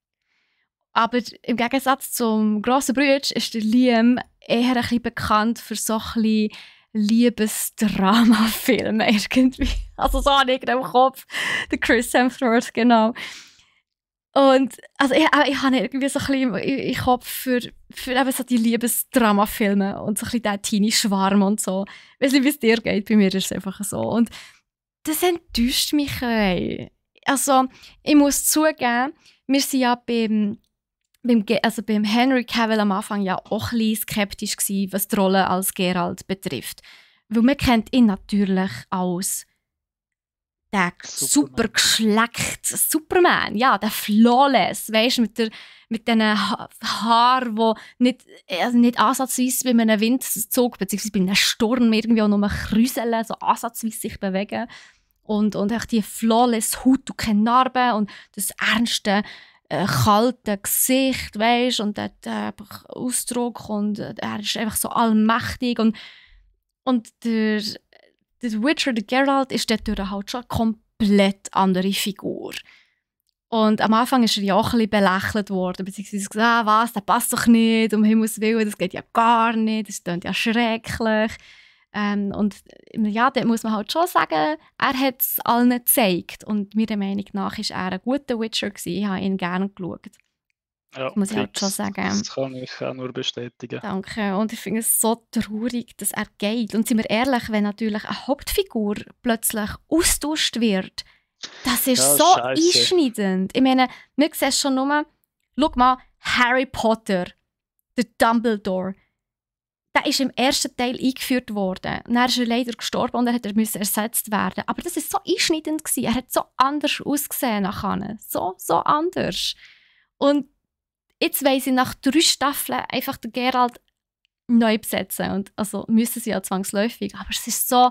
Aber im Gegensatz zum grossen Bruder ist der Liam eher ein bisschen bekannt für so ein bisschen Liebesdrama-Filme irgendwie. Also so habe ich im Kopf, der Chris Hemsworth, genau. Und also ich habe irgendwie so ein bisschen im Kopf für eben so die Liebesdrama-Filme und so ein bisschen den Teenie-Schwarm und so. Ich weiß nicht, wie es dir geht, bei mir ist es einfach so. Und das enttäuscht mich. Ey. Also ich muss zugeben, wir sind ja beim Henry Cavill am Anfang ja auch ein bisschen skeptisch gewesen, was die Rolle als Geralt betrifft. Weil man kennt ihn natürlich als der super geschleckte Superman, ja, der flawless, weißt du, mit diesen Haaren, die nicht ansatzweise bei einem Windzug bzw. bei einem Sturm irgendwie auch nur krüseln, so ansatzweise sich bewegen. Und auch die flawless Haut und keine Narben und das ernste, kalte Gesicht, weißt du, und der Ausdruck und er ist einfach so allmächtig und der Witcher, der Geralt, ist dort halt schon eine komplett andere Figur. Und am Anfang ist er ja auch ein bisschen belächelt worden, beziehungsweise gesagt, was, der passt doch nicht, um Himmels Willen, das geht ja gar nicht, das klingt ja schrecklich. Und ja, da muss man halt schon sagen, er hat es allen gezeigt. Und meiner Meinung nach war er ein guter Witcher gewesen. Ich habe ihn gerne geschaut. Ja, muss ich halt schon sagen. Das kann ich auch nur bestätigen. Danke. Und ich finde es so traurig, dass er geht. Und sind wir ehrlich, wenn natürlich eine Hauptfigur plötzlich austauscht wird, das ist Ja, so scheisse. einschneidend. Ich meine, wir sehen es schon nur, schau mal, Harry Potter, der Dumbledore, der ist im ersten Teil eingeführt worden. Und dann ist er leider gestorben und er musste ersetzt werden. Aber das war so einschneidend gewesen. Er hat so anders ausgesehen nachher. So anders. Und jetzt wollen sie nach 3 Staffeln einfach den Geralt neu besetzen. Und also müssen sie ja zwangsläufig. Aber es ist so,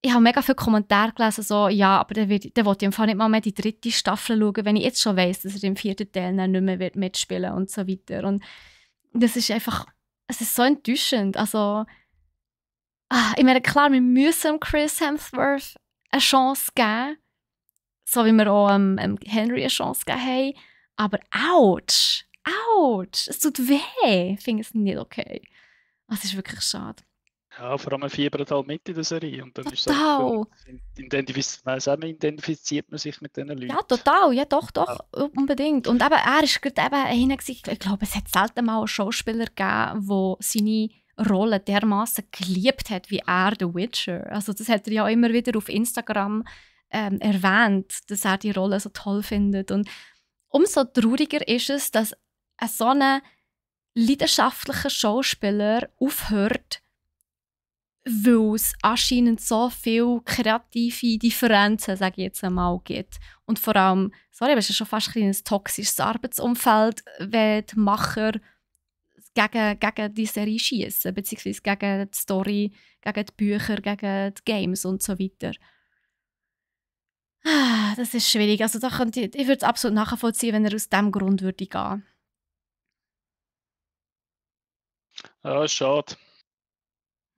ich habe mega viele Kommentare gelesen, so, ja, aber der will ich im Fall nicht mal mehr die 3. Staffel schauen, wenn ich jetzt schon weiss, dass er im 4. Teil dann nicht mehr mitspielen wird und so weiter. Und das ist einfach, es ist so enttäuschend. Also, ich meine, klar, wir müssen Chris Hemsworth eine Chance geben, so wie wir auch Henry eine Chance gegeben haben. Aber ouch, es tut weh. Ich finde es nicht okay. Das ist wirklich schade. Ja, vor allem fiebert halt mit in der Serie. Und dann Total. identifiziert man sich mit diesen Leuten. Ja, total. Ja, doch, unbedingt. Und eben, er ist gerade eben einer gewesen, ich glaube, es hat selten mal einen Schauspieler gegeben, der seine Rolle dermaßen geliebt hat, wie er, The Witcher. Also das hat er ja immer wieder auf Instagram erwähnt, dass er die Rolle so toll findet. Und umso trauriger ist es, dass ein so ein leidenschaftlicher Schauspieler aufhört, weil es anscheinend so viele kreative Differenzen, sage ich jetzt einmal, gibt. Und vor allem, sorry, aber es ist schon fast ein toxisches Arbeitsumfeld, wenn die Macher gegen die Serie schießen, beziehungsweise gegen die Story, gegen die Bücher, gegen die Games und so weiter. Das ist schwierig. Also da ich würde es absolut nachvollziehen, wenn er aus diesem Grund würde gehen. Ja, schade.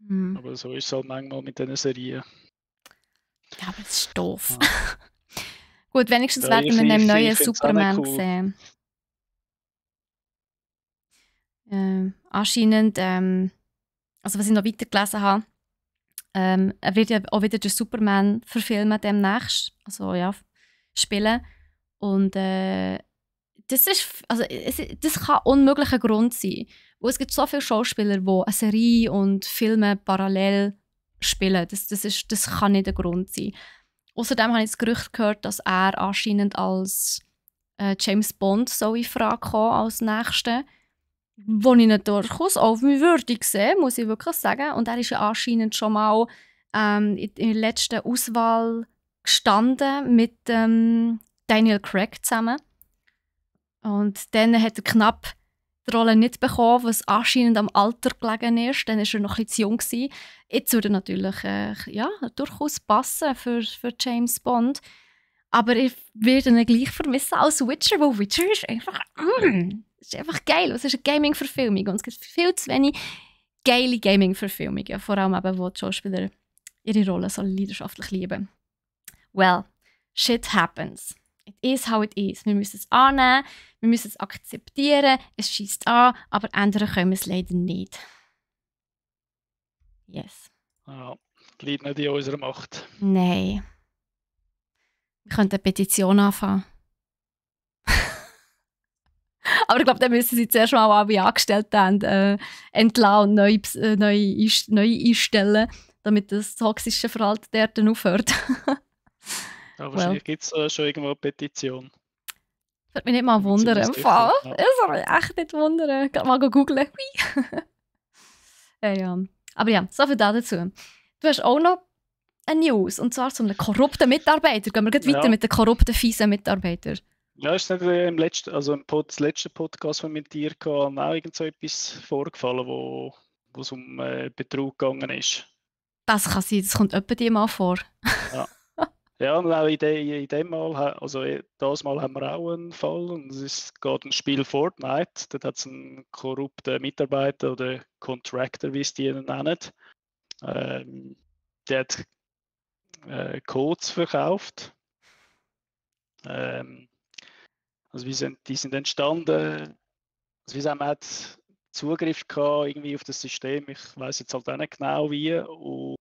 Hm. Aber so ist es halt manchmal mit diesen Serien. Ja, aber das ist doof. Ja. Gut, wenigstens Ja, werden wir einen neuen ich find's auch Superman nicht cool. sehen. Anscheinend, also was ich noch weiter gelesen habe, er wird ja auch wieder den Superman verfilmen demnächst, also ja, spielen. Und das kann unmöglich ein Grund sein. Weil es gibt so viele Schauspieler, die eine Serie und Filme parallel spielen. Das kann nicht ein Grund sein. Außerdem habe ich das Gerücht gehört, dass er anscheinend als James Bond so in Frage kommt als Nächster. Wo ich ihn durchaus auf mich würdig sehe, muss ich wirklich sagen. Und er ist ja anscheinend schon mal in der letzten Auswahl gestanden mit Daniel Craig zusammen. Und dann hat er knapp die Rolle nicht bekommen, was anscheinend am Alter gelegen ist. Dann war er noch ein bisschen zu jung gewesen. Jetzt würde er natürlich durchaus passen für James Bond. Aber ich werde ihn gleich vermissen als Witcher, weil Witcher ist einfach ist einfach geil. Es ist eine Gaming-Verfilmung und es gibt viel zu wenig geile Gaming-Verfilmungen. Vor allem eben, wo die Schauspieler ihre Rolle so leidenschaftlich lieben. Well, shit happens. It is how it is. Wir müssen es annehmen, wir müssen es akzeptieren, es schießt an, aber ändern können wir es leider nicht. Yes. Ja, liegt nicht in unserer Macht. Nein. Wir könnten eine Petition anfangen. Aber ich glaube, dann müssen sie zuerst mal alle Angestellten entlassen und neu einstellen, damit das toxische Verhalten dort dann aufhört. Ja, wahrscheinlich gibt es schon irgendwo eine Petition. Das würde mich nicht mal Bin mir ziemlich wundern. Im sicher, Fall. ja. Das würde mich echt nicht wundern. Gerade mal googlen. Ja. Aber ja, so viel dazu. Du hast auch noch eine News, und zwar zu einem korrupten Mitarbeiter. Gehen wir gleich weiter Ja. mit den korrupten, fiesen Mitarbeitern. Ja, ist nicht im letzten, also das letzte Podcast, das wir mit dir hatten, auch irgend so etwas vorgefallen, wo es um Betrug gegangen ist. Das kann sein, das kommt etwa dir mal vor. Ja, und auch in dem Mal, also das Mal haben wir auch einen Fall, und es geht um das Spiel Fortnite. Dort hat es einen korrupten Mitarbeiter oder Contractor, wie es die nennen. Der hat Codes verkauft. Also die sind entstanden, also wie sagen, man hat Zugriff gehabt irgendwie auf das System, ich weiß jetzt halt auch nicht genau wie, und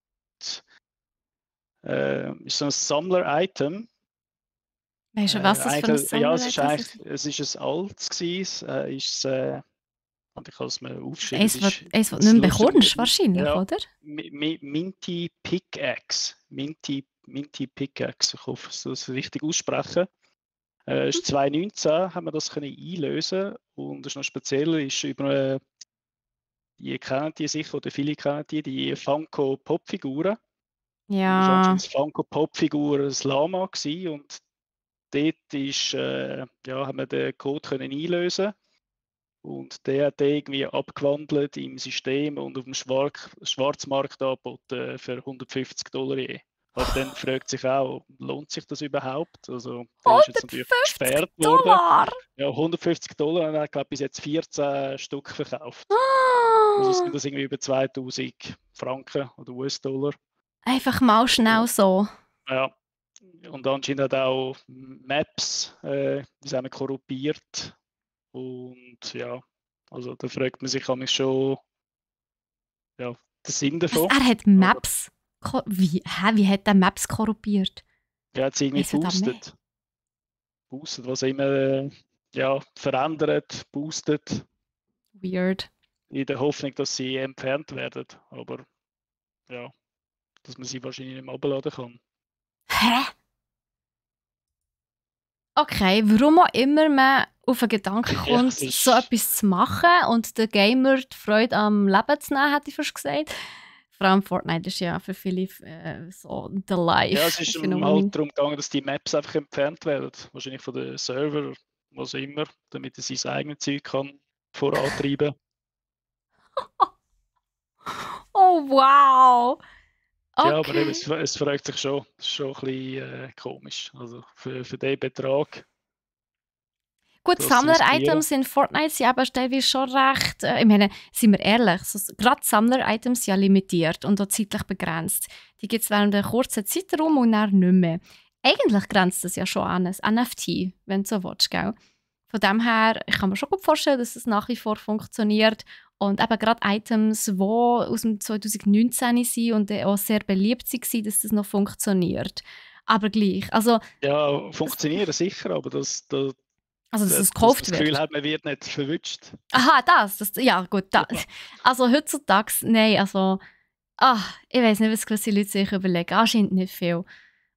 ist so ein Sammler-Item. Weißt du, was das für ein Ja, Sammler ist? es ist ein altes gewesen, und ich kann es mir aufschreiben. Eins, was du nicht mehr bekommst, wahrscheinlich, ja, oder? Minty Pickaxe. Minty Pickaxe, ich hoffe, ich das richtig aussprechen. Ist 2019 haben wir das können einlösen, und das ist noch speziell, ist über die kennen die sicher, oder viele kennen die Funko Pop-Figuren. Ja. Das war anscheinend eine Funko Pop-Figur, ein Lama gewesen, und dort ist, haben wir den Code können einlösen, und der hat den irgendwie abgewandelt im System und auf dem Schwarzmarkt angeboten für $150 je. Aber dann fragt sich auch, lohnt sich das überhaupt? Also, der ist jetzt natürlich gesperrt worden. Ja, $150, und er hat, glaube ich, bis jetzt 14 Stück verkauft. Also sind das irgendwie über 2000 Franken oder US-Dollar. Einfach mal schnell so. Ja, und anscheinend hat auch Maps, wie sagen wir, korrumpiert. Und ja, also da fragt man sich schon, ja, den Sinn davon. Er hat Maps. Wie hat er Maps korrumpiert? Er hat es irgendwie boostet. Boostet, was immer verändert, boostet. Weird. In der Hoffnung, dass sie entfernt werden. Aber ja, dass man sie wahrscheinlich nicht mehr abladen kann. Hä? Okay, warum auch immer man auf den Gedanken kommt, so etwas zu machen und den Gamer die Freude am Leben zu nehmen, hätte ich fast gesagt. Vor allem Fortnite ist ja für viele so the life. Ja, es ist halt darum gegangen, dass die Maps einfach entfernt werden. Wahrscheinlich von den Server, was immer, damit er sein eigenes Zeug kann vorantreiben. Oh, wow! Okay. Ja, aber eben, es fragt sich schon. Das ist schon ein bisschen komisch. Also für den Betrag. Gut, Sammler-Items in Fortnite sind aber teilweise schon recht, ich meine, sind wir ehrlich, gerade Sammler-Items sind ja limitiert und auch zeitlich begrenzt. Die gibt es während einer kurzen Zeitraum und dann nicht mehr. Eigentlich grenzt das ja schon an ein NFT, wenn du so willst, gell? Von dem her, ich kann mir schon gut vorstellen, dass es nach wie vor funktioniert. Und eben gerade Items, die aus dem 2019 sind und auch sehr beliebt waren, dass das noch funktioniert. Aber gleich, also... Ja, funktionieren sicher, aber dass es gekauft wird. Das Gefühl hat, man wird nicht verwünscht. Aha, ja gut. Also heutzutage, nein, also... ich weiß nicht, was gewisse Leute sich überlegen. Anscheinend nicht viel.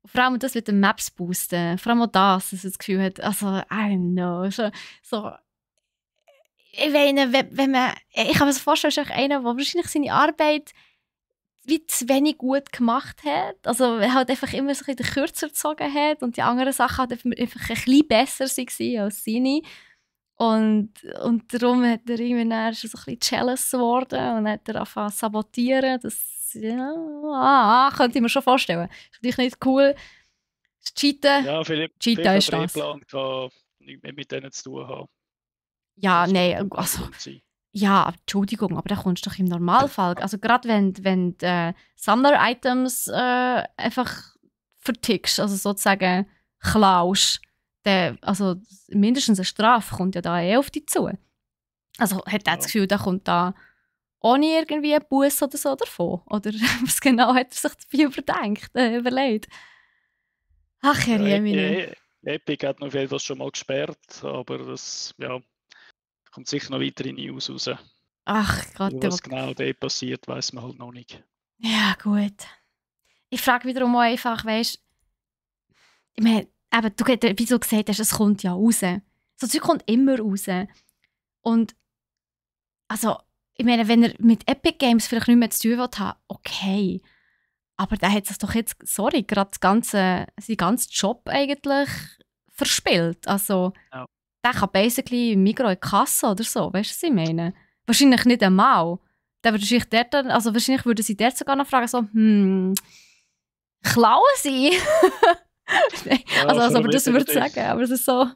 Vor allem das mit den Maps boosten. Vor allem auch das, dass es das Gefühl hat, also, I don't know. So, ich meine, wenn man... Ich kann mir so vorstellen, ist einer, der wahrscheinlich seine Arbeit wie zu wenig gut gemacht hat. Also halt einfach immer so ein bisschen kürzer gezogen hat und die anderen Sachen halt einfach ein bisschen besser waren als seine. Und darum hat er irgendwann so ein bisschen jealous geworden und hat er angefangen zu sabotieren. Das könnte ich mir schon vorstellen. Das ist natürlich nicht cool. Das Cheaten. Ja, Philipp ist das. Plan gehabt, nichts mehr mit denen zu tun haben. Ja, nein, also... Ja, Entschuldigung, aber da kommst du doch im Normalfall. Also gerade wenn du Sammler-Items einfach vertickst, also sozusagen klaust, also mindestens eine Strafe kommt ja da auf dich zu. Also hat er das Gefühl, da kommt da ohne irgendwie einen Buss oder so davon? Oder was genau hat er sich dabei überlegt? Ach, Ja, Herr Jemine. Epic hat noch auf jeden Fall schon mal gesperrt, aber das kommt sicher noch weitere News raus. Ach Gott, Was genau da passiert, weiß man halt noch nicht. ja gut. Ich frage wiederum auch einfach, weißt ich meine, eben, wie du gesagt hast, es kommt ja raus. So Zeug kommt immer raus. Und also, ich meine, wenn er mit Epic Games vielleicht nicht mehr zu tun hat, okay. Aber der hat sich doch jetzt, sorry, gerade seinen ganzen Job eigentlich verspielt. Also, Ja. der kann basically im Migros in die Kasse oder so, weißt du, was ich meine? Wahrscheinlich nicht einmal. Wahrscheinlich würden sie dort sogar noch fragen, so, klauen sie? Nein, Ja, aber das würde ich vermutlich. sagen, aber es ist so...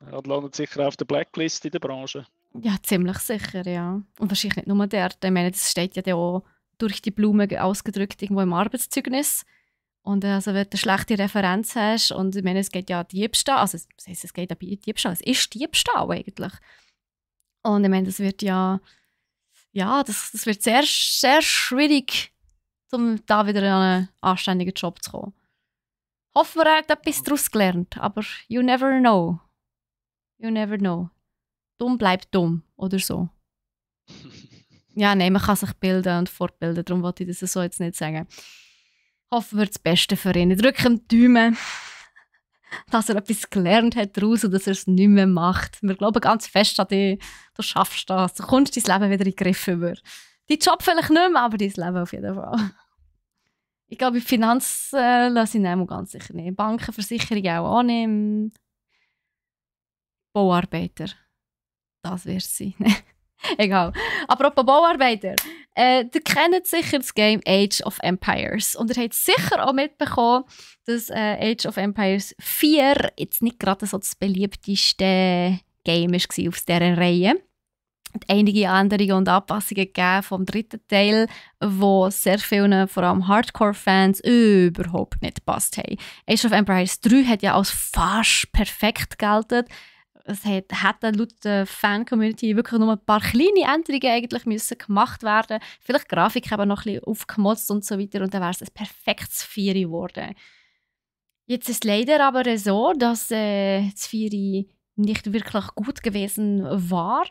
Er landet sicher auf der Blacklist in der Branche. Ja, ziemlich sicher, ja. Und wahrscheinlich nicht nur der. Ich meine, das steht ja dann auch durch die Blume ausgedrückt irgendwo im Arbeitszeugnis. Und also, wenn du eine schlechte Referenz hast, und ich meine, es geht ja Diebstahl, also das heisst, es geht ja bei Diebstahl, es ist Diebstahl eigentlich. Und ich meine, das wird ja, das wird sehr, sehr schwierig, um da wieder an einen anständigen Job zu kommen. Hoffen wir, er hat etwas daraus gelernt, aber you never know. You never know. Dumm bleibt dumm, oder so. Ja, nein, man kann sich bilden und fortbilden, darum wollte ich das so jetzt nicht sagen. Hoffen wir das Beste für ihn. Ich drücke ihm die Daumen, dass er etwas gelernt hat daraus und dass er es nicht mehr macht. Wir glauben ganz fest an dich, du schaffst das, du kommst dein Leben wieder in den Griff über. Dein Job vielleicht nicht mehr, aber dein Leben auf jeden Fall. Ich glaube, in Finanzen lasse ich nicht ganz sicher nicht. Banken, Versicherungen auch nicht. Bauarbeiter. Das wird es sein. Egal. Apropos Bauarbeiter. Ihr kennt sicher das Game Age of Empires. Und ihr habt sicher auch mitbekommen, dass Age of Empires 4 jetzt nicht gerade so das beliebteste Game war auf dieser Reihe. Es hat einige Änderungen und Anpassungen gegeben vom dritten Teil, wo sehr vielen, vor allem Hardcore-Fans, überhaupt nicht gepasst haben. Age of Empires 3 hat ja als fast perfekt gelten. Es hätten laut der Fan-Community wirklich nur ein paar kleine Änderungen eigentlich müssen gemacht werden. Vielleicht die Grafik eben noch ein bisschen aufgemotzt und so weiter und dann wäre es ein perfektes 4 geworden. Jetzt ist es leider aber so, dass das 4 nicht wirklich gut gewesen war.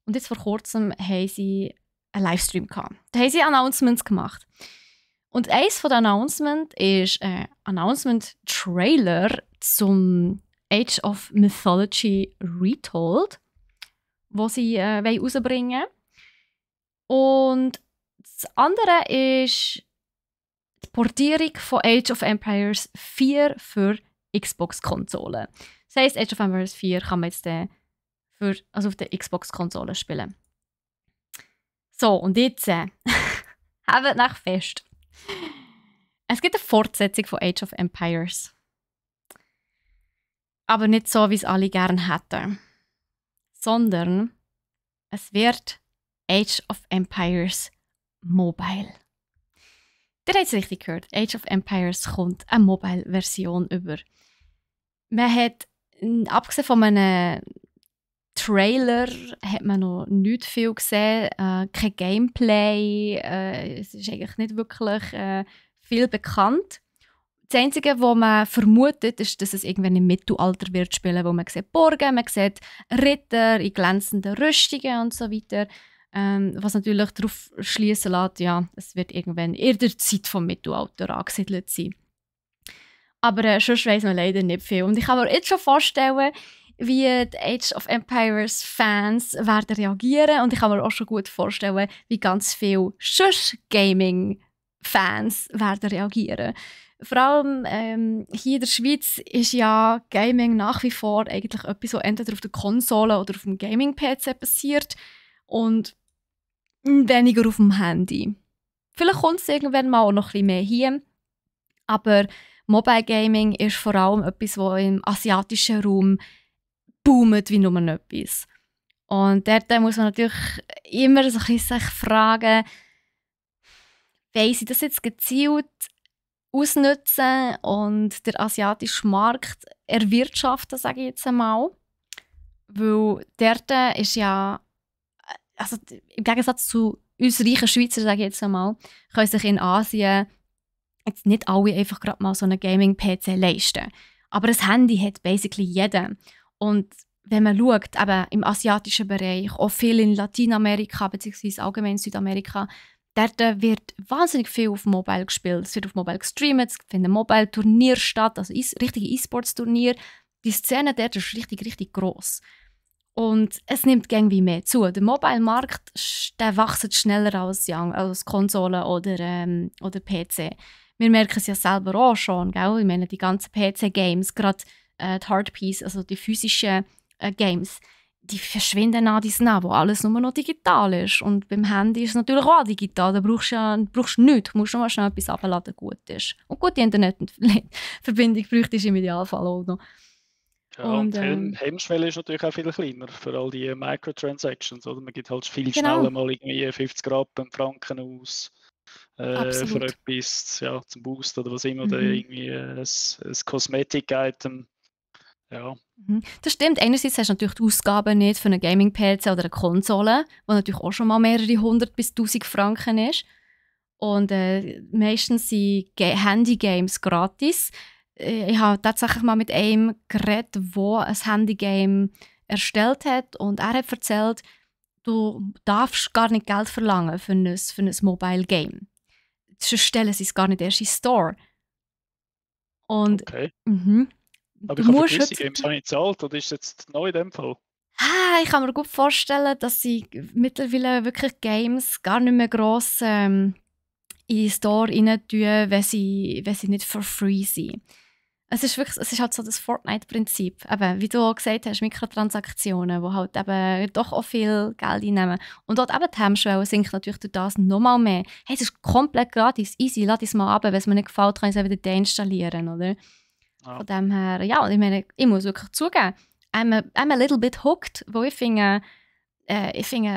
Und jetzt vor kurzem haben sie einen Livestream gehabt. Da haben sie Announcements gemacht. Und eines von den Announcements ist ein Announcement-Trailer zum Age of Mythology Retold, wo sie rausbringen wollen. Und das andere ist die Portierung von Age of Empires 4 für Xbox-Konsolen. Das heisst, Age of Empires 4 kann man jetzt auf der Xbox-Konsole spielen. So, und jetzt habt nach fest. Es gibt eine Fortsetzung von Age of Empires. Aber nicht so, wie es alle gerne hätten. Sondern es wird Age of Empires Mobile. Ihr habt es richtig gehört. Age of Empires kommt eine Mobile-Version über. Man hat, abgesehen von einem Trailer, hat man noch nicht viel gesehen. Kein Gameplay. Es ist eigentlich nicht wirklich viel bekannt. Das Einzige, was man vermutet, ist, dass es irgendwann im Mittelalter wird spielen, wo man sieht Burgen, man sieht Ritter in glänzenden Rüstungen und so weiter. Was natürlich darauf schließen lässt, ja, es wird irgendwann in der Zeit vom Mittelalter angesiedelt sein. Aber sonst weiss man leider nicht viel. Und ich kann mir jetzt schon vorstellen, wie die Age of Empires Fans werden reagieren. Und ich kann mir auch schon gut vorstellen, wie ganz viele Gaming-Fans werden reagieren. Vor allem hier in der Schweiz ist ja Gaming nach wie vor eigentlich etwas, was entweder auf der Konsole oder auf dem Gaming-PC passiert und weniger auf dem Handy. Vielleicht kommt es irgendwann mal auch noch ein bisschen mehr hier, aber Mobile Gaming ist vor allem etwas, das im asiatischen Raum boomt wie nur etwas. Und dort muss man natürlich immer so ein bisschen sich fragen, wollen sie das jetzt gezielt ausnutzen und den asiatischen Markt erwirtschaften, sage ich jetzt einmal. Weil dort ist ja, also im Gegensatz zu uns reichen Schweizer, sage ich jetzt einmal, können sich in Asien jetzt nicht alle einfach gerade mal so einen Gaming-PC leisten. Aber ein Handy hat basically jeder. Und wenn man schaut, eben im asiatischen Bereich, auch viel in Lateinamerika bzw. allgemein in Südamerika, dort wird wahnsinnig viel auf Mobile gespielt. Es wird auf Mobile gestreamt, es finden Mobile-Turniere statt, also richtige E-Sports-Turniere. Die Szene dort ist richtig, richtig gross. Und es nimmt irgendwie mehr zu. Der Mobile-Markt wächst schneller als Konsolen oder PC. Wir merken es ja selber auch schon, gell? Ich meine, die ganzen PC-Games, gerade die Hardpiece, also die physischen Games, die verschwinden nach dies nach, wo alles nur noch digital ist. Und beim Handy ist es natürlich auch digital. Da brauchst du nichts. Du musst nur mal schnell etwas abladen, gut ist. Und gute Internetverbindung bräuchtest du im Idealfall auch noch. Ja, und die Hemmschwelle ist natürlich auch viel kleiner für all die Microtransactions. Oder? Man gibt halt viel schneller mal irgendwie 50 Rappen, Franken aus für etwas, ja, zum Boost oder was immer, oder irgendwie ein Kosmetik-Item. Ja. Das stimmt. Einerseits hast du natürlich die Ausgaben nicht für einen Gaming-PC oder eine Konsole, die natürlich auch schon mal mehrere 100 bis 1000 Franken ist. Und meistens sind Handy-Games gratis. Ich habe tatsächlich mal mit einem geredet, der ein Handy-Game erstellt hat. Und er hat erzählt, du darfst gar nicht Geld verlangen für ein Mobile-Game. Sonst stellen sie es gar nicht erst in den Store. Und, okay. Aber ich habe für gewisse Games nicht gezahlt, oder ist es jetzt neu in dem Fall? Ich kann mir gut vorstellen, dass sie mittlerweile wirklich Games gar nicht mehr gross in den Store rein tun, wenn sie nicht for free sind. Es ist halt so das Fortnite-Prinzip. Eben, wie du auch gesagt hast, Mikrotransaktionen, die halt eben doch auch viel Geld einnehmen. Und dort eben die Hemmschwelle sinkt natürlich durch das nochmal mehr. Hey, es ist komplett gratis, easy, lass es mal ab, wenn es mir nicht gefällt, kann ich es wieder deinstallieren, oder? Ja. Von dem her, ja, ich meine, ich muss wirklich zugeben, I'm a little bit hooked, wo ich finde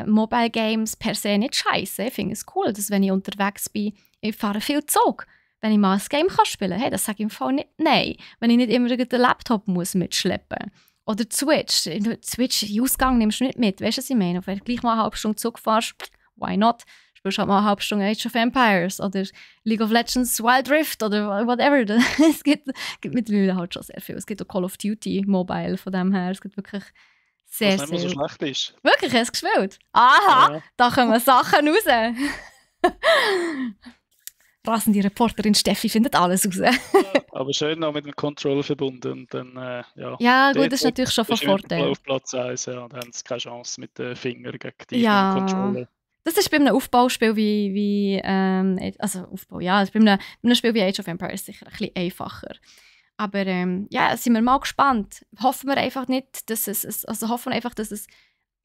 Mobile Games per se nicht scheiße. Ich finde es cool, dass wenn ich unterwegs bin, ich fahre viel Zug. Wenn ich mal ein Game spielen kann, hey, das sage ich im Fall nicht nein. Wenn ich nicht immer den Laptop muss mitschleppen. Oder die Switch. Den Ausgang nimmst du nicht mit. Weißt du, was ich meine? Wenn du gleich mal eine halbe Stunde Zug fährst, why not? Spielst halt mal eine halbe Stunde Age of Empires oder League of Legends Wild Rift oder whatever. Es gibt mittlerweile halt schon sehr viel. Es gibt auch Call of Duty Mobile von dem her. Es gibt wirklich sehr, was nicht mehr so schlecht ist. Wirklich, hast du gespielt? Aha, ja. Da kommen Sachen raus. Rasende Reporterin Steffi findet alles raus. Aber schön noch mit dem Controller verbunden. Und dann, ja, ja, gut, das ist natürlich schon von Vorteil. Auf Platz 1, ja, dann haben sie keine Chance mit den Fingern gegen die Controller. Das ist bei einem Aufbauspiel bei einem Spiel wie Age of Empires sicher ein bisschen einfacher. Aber ja, sind wir mal gespannt. Hoffen wir einfach nicht, dass es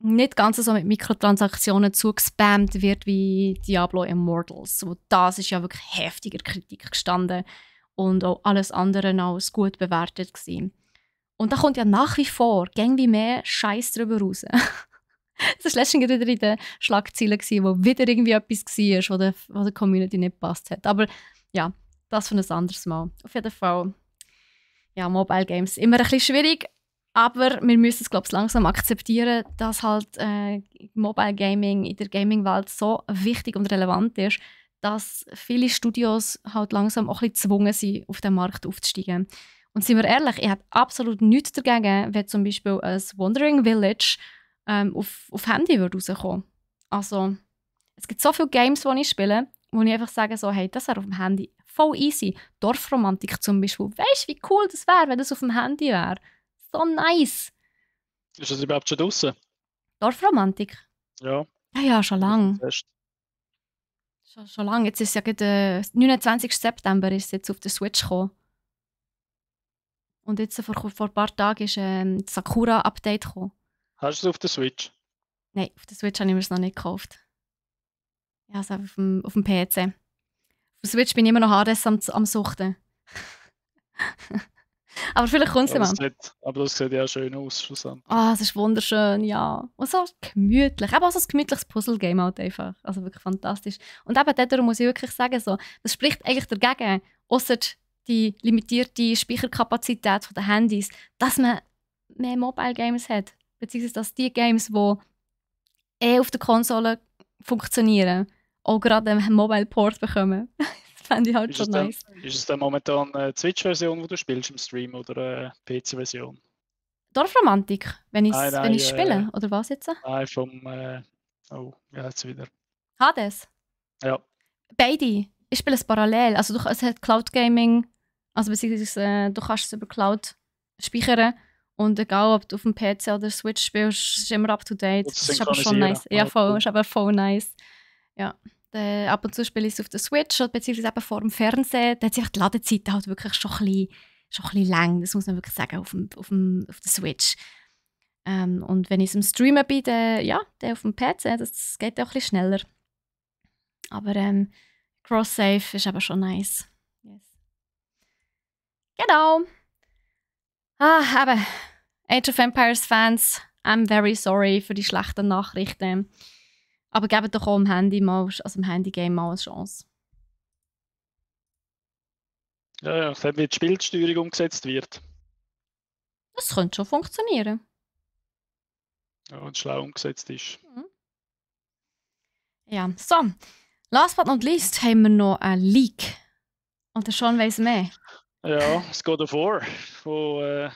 nicht ganz so mit Mikrotransaktionen zugespammt wird wie Diablo Immortals. Das ist ja wirklich heftiger Kritik gestanden und auch alles andere als gut bewertet gewesen. Und da kommt ja nach wie vor wie mehr Scheiß drüber raus. Das war letztens wieder in den Schlagzeilen, wo wieder irgendwie etwas war, was der Community nicht gepasst hat. Aber ja, das für ein anderes Mal. Auf jeden Fall, ja, Mobile Games immer ein bisschen schwierig. Aber wir müssen es, glaube ich, langsam akzeptieren, dass halt Mobile Gaming in der Gaming-Welt so wichtig und relevant ist, dass viele Studios halt langsam auch ein bisschen gezwungen sind, auf den Markt aufzusteigen. Und sind wir ehrlich, ich habe absolut nichts dagegen, wenn zum Beispiel ein Wandering Village auf Handy rauskommen. Also, es gibt so viele Games, die ich spiele, wo ich einfach sage, so, hey, das wäre auf dem Handy voll easy. Dorfromantik zum Beispiel. Weißt du, wie cool das wäre, wenn das auf dem Handy wäre? So nice. Ist das überhaupt schon draussen? Dorfromantik? Ja. Ja, schon lange. Schon lange. Jetzt ist es ja 29. September ist es jetzt auf der Switch gekommen. Und jetzt vor ein paar Tagen ist das Sakura-Update gekommen. Hast du es auf der Switch? Nein, auf der Switch habe ich mir es noch nicht gekauft. Ja, also auf dem PC. Auf der Switch bin ich immer noch Hades am Suchten. Aber vielleicht kommt es mal. Aber das sieht ja schön aus. Es ist wunderschön, ja. Und so gemütlich. Aber auch so ein gemütliches Puzzle-Game halt einfach. Also wirklich fantastisch. Und eben darum muss ich wirklich sagen, so, das spricht eigentlich dagegen, ausser die limitierte Speicherkapazität der Handys, dass man mehr Mobile Games hat. Beziehungsweise dass die Games, die auf der Konsole funktionieren. Auch gerade einen Mobile Port bekommen. Das fände ich halt Ist schon es dann, nice. ist es dann momentan eine Twitch-Version, die du spielst im Stream oder eine PC-Version? Dorfromantik, wenn ich Nein, wenn nein, ich's spiele, oder was jetzt? nein, oh, ja, jetzt wieder. Hades? Ja, Beide. Ich spiele es parallel. Also es hat Cloud Gaming, also beziehungsweise du kannst es über Cloud speichern und egal ob du auf dem PC oder Switch spielst, ist immer up to date. gut Das ist aber schon synchronisieren. nice. Ja, voll, Cool. ist aber voll nice. Ja. Ab und zu spiele ich es auf der Switch oder beziehungsweise eben vor dem Fernsehen. Da hat sich die Ladezeit halt wirklich schon ein bisschen lang. Das muss man wirklich sagen, auf der Switch. Und wenn ich es im Streamen bin, dann auf dem PC, das geht auch ein bisschen schneller. Aber Cross-Save ist aber schon nice. Yes. Genau. Eben. Age of Empires Fans, I'm very sorry für die schlechten Nachrichten. Aber gebt doch auch im Handy-Game mal eine Chance. Ja, nachdem wie die Spielsteuerung umgesetzt wird. Das könnte schon funktionieren. Ja, und schlau umgesetzt ist. Ja, so. Last but not least haben wir noch ein Leak. Und der Sean weiss mehr. Ja, das God of War, wo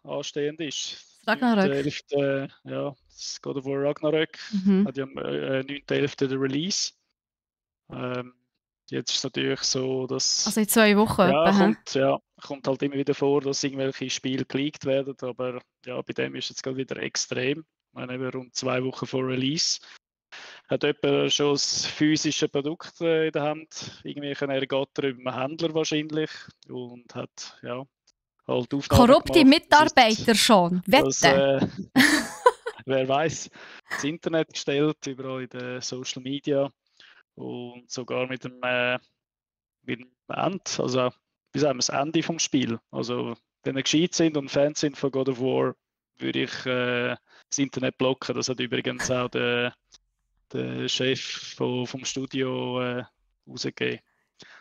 anstehend ist. Ragnarök. 9.11., ja, das God of War Ragnarök hat ja am 9.11. den Release. Jetzt ist es natürlich so, dass Also in 2 Wochen kommt halt immer wieder vor, dass irgendwelche Spiele geleakt werden, aber ja, bei dem ist es jetzt gerade wieder extrem. Ich meine, eben rund 2 Wochen vor Release hat jemand schon das physische Produkt in der Hand, irgendwie können ergattern über einen Händler wahrscheinlich und hat halt Aufnahmen korrupte gemacht. Mitarbeiter schon, wette. Wer weiß, ins Internet gestellt, überall in den Social Media und sogar mit dem Ende, also wie sagen wir, das Ende vom Spiel. Also wenn ihr gescheit sind und Fans sind von God of War, würde ich das Internet blocken. Das hat übrigens auch der Chef vom Studio rausgegeben.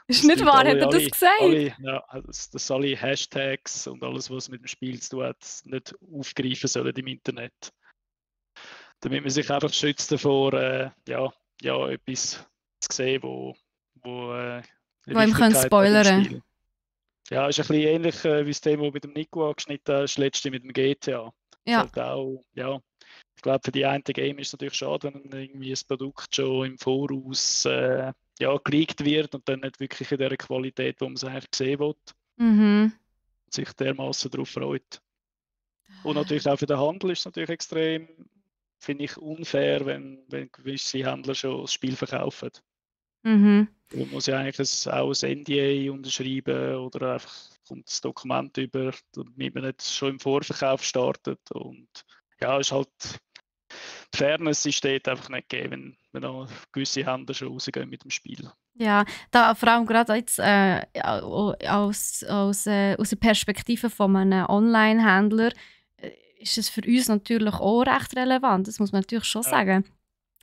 Ist nicht wahr, hat er das gesagt? Dass alle Hashtags und alles, was mit dem Spiel zu tun hat, nicht aufgreifen sollen im Internet. Damit man sich einfach schützt davor, etwas zu sehen, wo ihm können spoilern. Ja, ist ein bisschen ähnlich wie das Thema mit dem Nico angeschnitten hast, letzte mit dem GTA. Ja. Halt auch, ich glaube, für die einen Game ist es natürlich schade, wenn irgendwie ein Produkt schon im Voraus geleakt wird und dann nicht wirklich in der Qualität, wo man es eigentlich sehen will. Und sich dermaßen darauf freut. Und natürlich auch für den Handel ist es natürlich extrem, finde ich, unfair, wenn gewisse Händler schon das Spiel verkaufen. Man muss ja eigentlich auch ein NDA unterschreiben oder einfach kommt das Dokument über, damit man nicht schon im Vorverkauf startet. Und ja, ist halt die Fairness ist dort einfach nicht gegeben, wenn auch gewisse Händler schon rausgehen mit dem Spiel. Ja, da vor allem gerade jetzt aus der Perspektive von einem Online-Händler ist es für uns natürlich auch recht relevant. Das muss man natürlich schon sagen.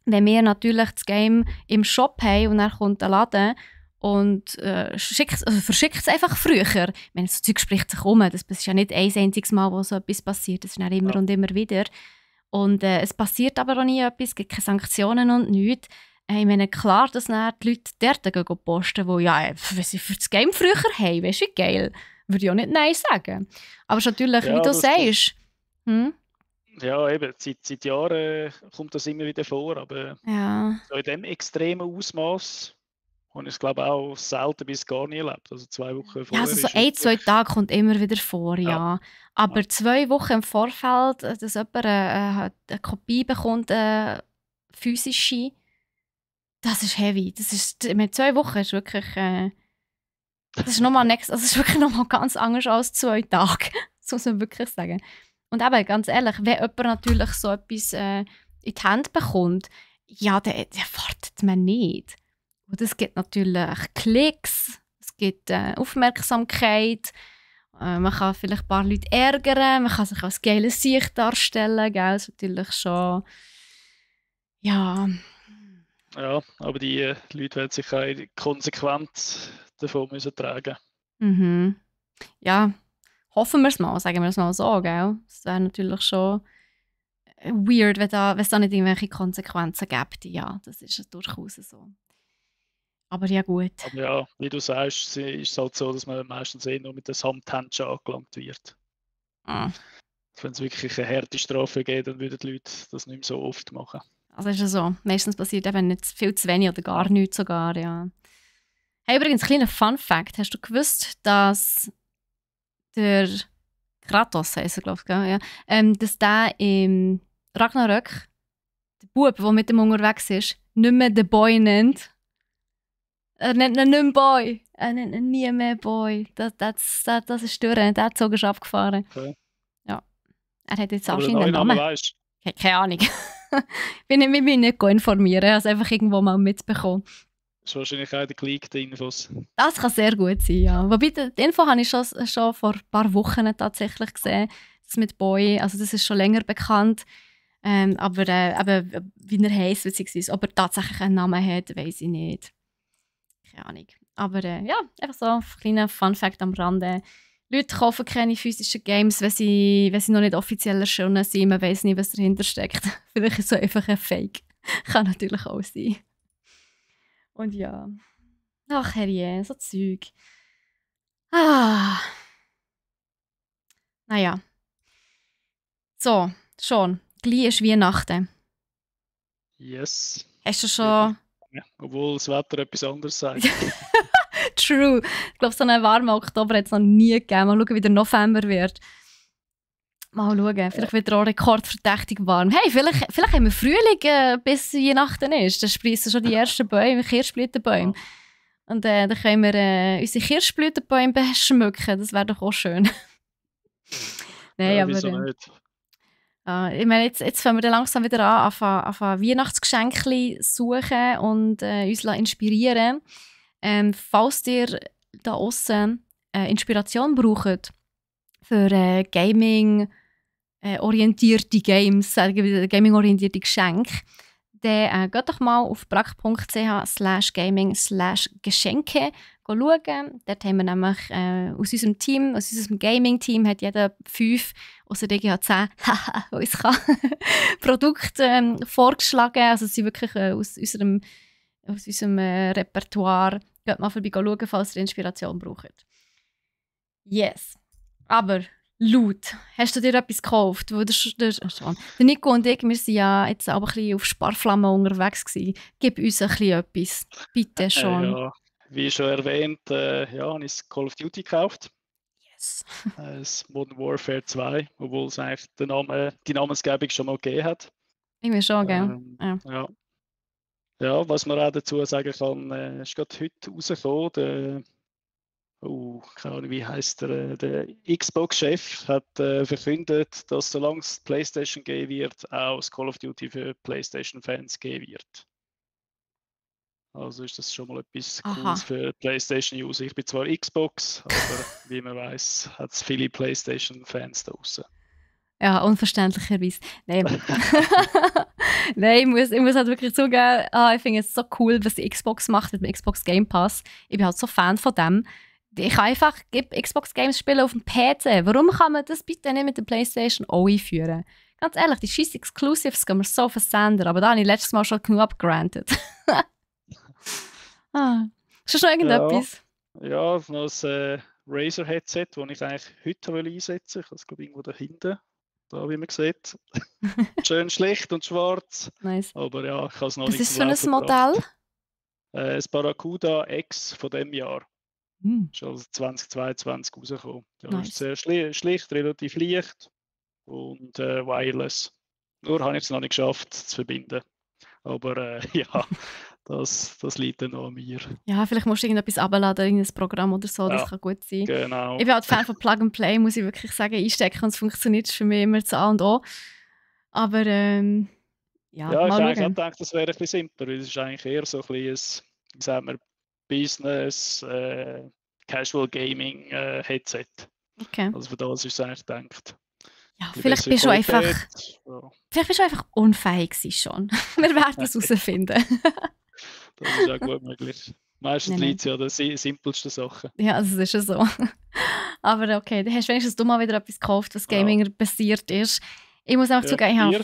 Wenn wir natürlich das Game im Shop haben und dann kommt der Laden und verschickt es einfach früher. Ich meine, so Zeug spricht sich um. Das ist ja nicht ein einziges Mal, wo so etwas passiert. Das ist dann immer und immer wieder. Und es passiert aber auch nie etwas, es gibt keine Sanktionen und nichts. Ich meine, klar, dass dann die Leute dort posten, die wenn sie für das Game früher haben, weißt du, wie geil. Würde ich auch nicht Nein sagen. Aber es ist natürlich, wie du sagst. Ja, eben, seit Jahren kommt das immer wieder vor, aber so in diesem extremen Ausmaß habe ich es, glaube ich, auch selten bis gar nie erlebt. Also 2 Wochen vorher. Ja, also so 1-2 Tage kommt immer wieder vor, ja. Aber 2 Wochen im Vorfeld, dass jemand eine Kopie bekommt, physische, das ist heavy. Das ist, mit 2 Wochen ist wirklich, das ist wirklich nochmal ganz anders als 2 Tage. Das muss man wirklich sagen. Und eben, ganz ehrlich, wenn jemand natürlich so etwas in die Hand bekommt, ja, dann wartet man nicht. Und es gibt natürlich Klicks, es gibt Aufmerksamkeit, man kann vielleicht ein paar Leute ärgern, man kann sich als geiles Sicht darstellen, gell? Das ist natürlich schon, ja. Ja, aber die Leute werden sich auch konsequent davon müssen tragen. Ja, hoffen wir es mal, sagen wir es mal so, gell? Das wäre natürlich schon weird, wenn es da nicht irgendwelche Konsequenzen gibt. Ja, das ist durchaus so. Aber ja, gut. Aber ja, wie du sagst, ist es halt so, dass man meistens nur mit der Samthändchen angelangt wird. Mm. Wenn es wirklich eine harte Strafe gibt, dann würden die Leute das nicht mehr so oft machen. Also ist es so. Meistens passiert eben nicht viel zu wenig oder gar nichts sogar, ja. Hey, übrigens, kleiner Fun-Fact. Hast du gewusst, dass der Kratos, heisst er, glaube ich, ja, dass der im Ragnarök, der Bub, der mit dem unterwegs ist, nicht mehr den Boy nennt? Er nennt ihn nicht mehr Boy. Er nennt ihn nie mehr Boy. Das ist störend. Der Zug ist abgefahren. Okay. Ja. Er hat jetzt Aber den anscheinend neuen einen Namen Namen. weißt Keine Ahnung. Bin ich mich nicht informieren. Ich habe es einfach irgendwo mal mitbekommen. das ist wahrscheinlich auch die geleakten Infos. Das kann sehr gut sein, ja. Wobei, die Info habe ich schon vor ein paar Wochen tatsächlich gesehen. Das mit Boy, also das ist schon länger bekannt. Aber wie er heisst, beziehungsweise ob er tatsächlich einen Namen hat, weiß ich nicht. Keine Ahnung. Aber ja, einfach so ein kleiner Fun-Fact am Rande. Leute kaufen keine physischen Games, wenn sie noch nicht offiziell erschienen sind. Man weiß nicht, was dahinter steckt. Vielleicht ist es so einfach ein Fake. Kann natürlich auch sein. Und ja. Ach, herrje, so Zeug. Naja. So, schon. Gleich ist Weihnachten. Yes. Hast du schon... Ja, obwohl das Wetter etwas anderes sagt. True. Ich glaube, so einen warmen Oktober hat es noch nie gegeben. Mal schauen, wie der November wird. Mal schauen. Vielleicht wird er auch rekordverdächtig warm. Hey, vielleicht haben wir Frühling, bis Weihnachten ist. Dann sprießen schon die ersten Bäume, Kirschblütenbäume. Ja. Und dann können wir unsere Kirschblütenbäume beschmücken. Das wäre doch auch schön. Nein, Ja, aber... wieso nicht? Ich meine, jetzt fangen wir dann langsam wieder an Weihnachtsgeschenke suchen und uns inspirieren. Falls ihr da außen Inspiration braucht für Gaming-orientierte Games, Gaming-orientierte Geschenke, dann geht doch mal auf brack.ch/gaming/Geschenke schauen. Dort haben wir nämlich aus unserem Team, aus unserem Gaming-Team, hat jeder 5, außer der GH10, uns kann Produkte vorgeschlagen. Also sie sind wirklich aus unserem Repertoire. Geht mal vorbei schauen, falls ihr Inspiration braucht. Yes. Aber laut, hast du dir etwas gekauft? Der Nico und ich, wir waren ja jetzt aber ein bisschen auf Sparflamme unterwegs gewesen. Gib uns ein bisschen etwas. Bitte schon. Ja, wie schon erwähnt, habe ich Call of Duty gekauft. Yes. Das Modern Warfare 2, obwohl es eigentlich die Namensgebung schon mal gegeben hat. Irgendwie schon, gell? Ja. Ja, was man auch dazu sagen kann, ist gerade heute rausgekommen, keine Ahnung, wie heisst der Xbox-Chef hat verkündet, dass solange es PlayStation geben wird, auch das Call of Duty für PlayStation-Fans geben wird. Also ist das schon mal etwas Cooles für PlayStation-User. Ich bin zwar Xbox, aber wie man weiß, hat es viele PlayStation-Fans da draußen. Ja, unverständlicherweise. Nein, Nein, ich muss halt wirklich zugeben, ich finde es so cool, was die Xbox macht mit dem Xbox Game Pass. Ich bin halt so Fan von dem. Ich kann einfach Xbox Games spielen auf dem PC. Warum kann man das bitte nicht mit der PlayStation auch einführen? Ganz ehrlich, die scheiß Exclusives gehen mir so auf den Sender, aber da habe ich letztes Mal schon genug abgrantet. Ist das noch irgendetwas? Ja, noch ein Razer-Headset, das ich eigentlich heute einsetzen will. Ich habe es glaube irgendwo da hinten, da wie man sieht. Schön schlicht und schwarz. Nice. Aber ja, ich habe es noch Was nicht ist das für ein Modell? Das Barracuda X von diesem Jahr. Ist also 2022 rausgekommen. Ja, nice. Ist sehr schlicht, relativ leicht und wireless. Nur habe ich es noch nicht geschafft zu verbinden. Aber ja, das liegt dann noch an mir. Ja, vielleicht musst du irgendetwas abladen, irgendein Programm oder so, das kann gut sein. Genau. Ich bin halt Fan von Plug and Play, muss ich wirklich sagen, einstecken und es funktioniert für mich immer zu A und O. Aber ja, ich habe gedacht, das wäre ein bisschen simpler, weil es ist eigentlich eher so ein bisschen wie sagen wir, Business, Casual Gaming Headset. Okay. Also für das ist es eigentlich gedacht. Ja, vielleicht bist du einfach unfähig schon. Wir werden es herausfinden. Das ist auch gut möglich. Meistens liegt es ja an den simpelsten Sachen. Ja, das ist ja so. Aber okay, dann hast du wenigstens mal wieder etwas gekauft, was Gaming basiert ist. Ich muss einfach Ja, zugeben, dir?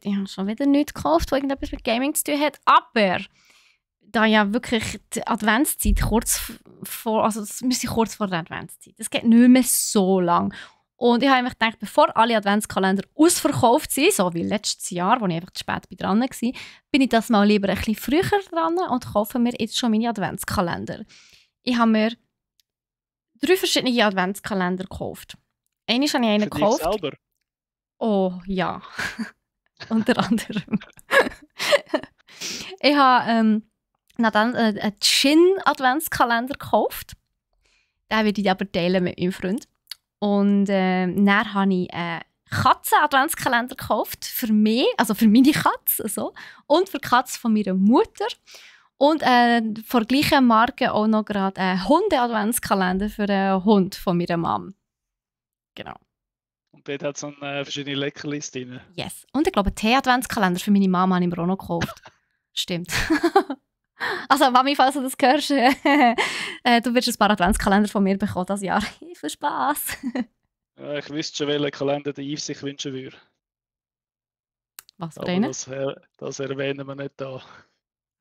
ich habe schon wieder nichts gekauft, was irgendetwas mit Gaming zu tun hat. Aber da ja wirklich die Adventszeit wir sind kurz vor der Adventszeit. Es geht nicht mehr so lang. Und ich habe einfach gedacht, bevor alle Adventskalender ausverkauft sind, so wie letztes Jahr, wo ich einfach zu spät dran war, bin ich das mal lieber ein bisschen früher dran und kaufe mir jetzt schon meine Adventskalender. Ich habe mir 3 verschiedene Adventskalender gekauft. Einmal habe ich einen Für dich gekauft. selber? Oh ja, unter anderem. Ich habe dann einen Gin-Adventskalender gekauft. Den werde ich aber teilen mit meinem Freund. Und dann habe ich einen Katzen-Adventskalender gekauft. Für mich, also für meine Katze. So. Und für die Katze von meiner Mutter. Und von der gleichen Marke auch noch gerade einen Hunde-Adventskalender für den Hund von meiner Mom. Genau. Und dort hat es dann verschiedene Leckerlis drin. Yes. Und ich glaube, einen Tee-Adventskalender für meine Mama habe ich mir auch noch gekauft. Stimmt. Also, Mami, falls du das hörst, du wirst ein paar Adventskalender von mir bekommen dieses Jahr. Viel Spass. Ja, ich wüsste schon, welchen Kalender der Yves sich wünschen würde. Was für Aber einen? das erwähnen wir nicht da.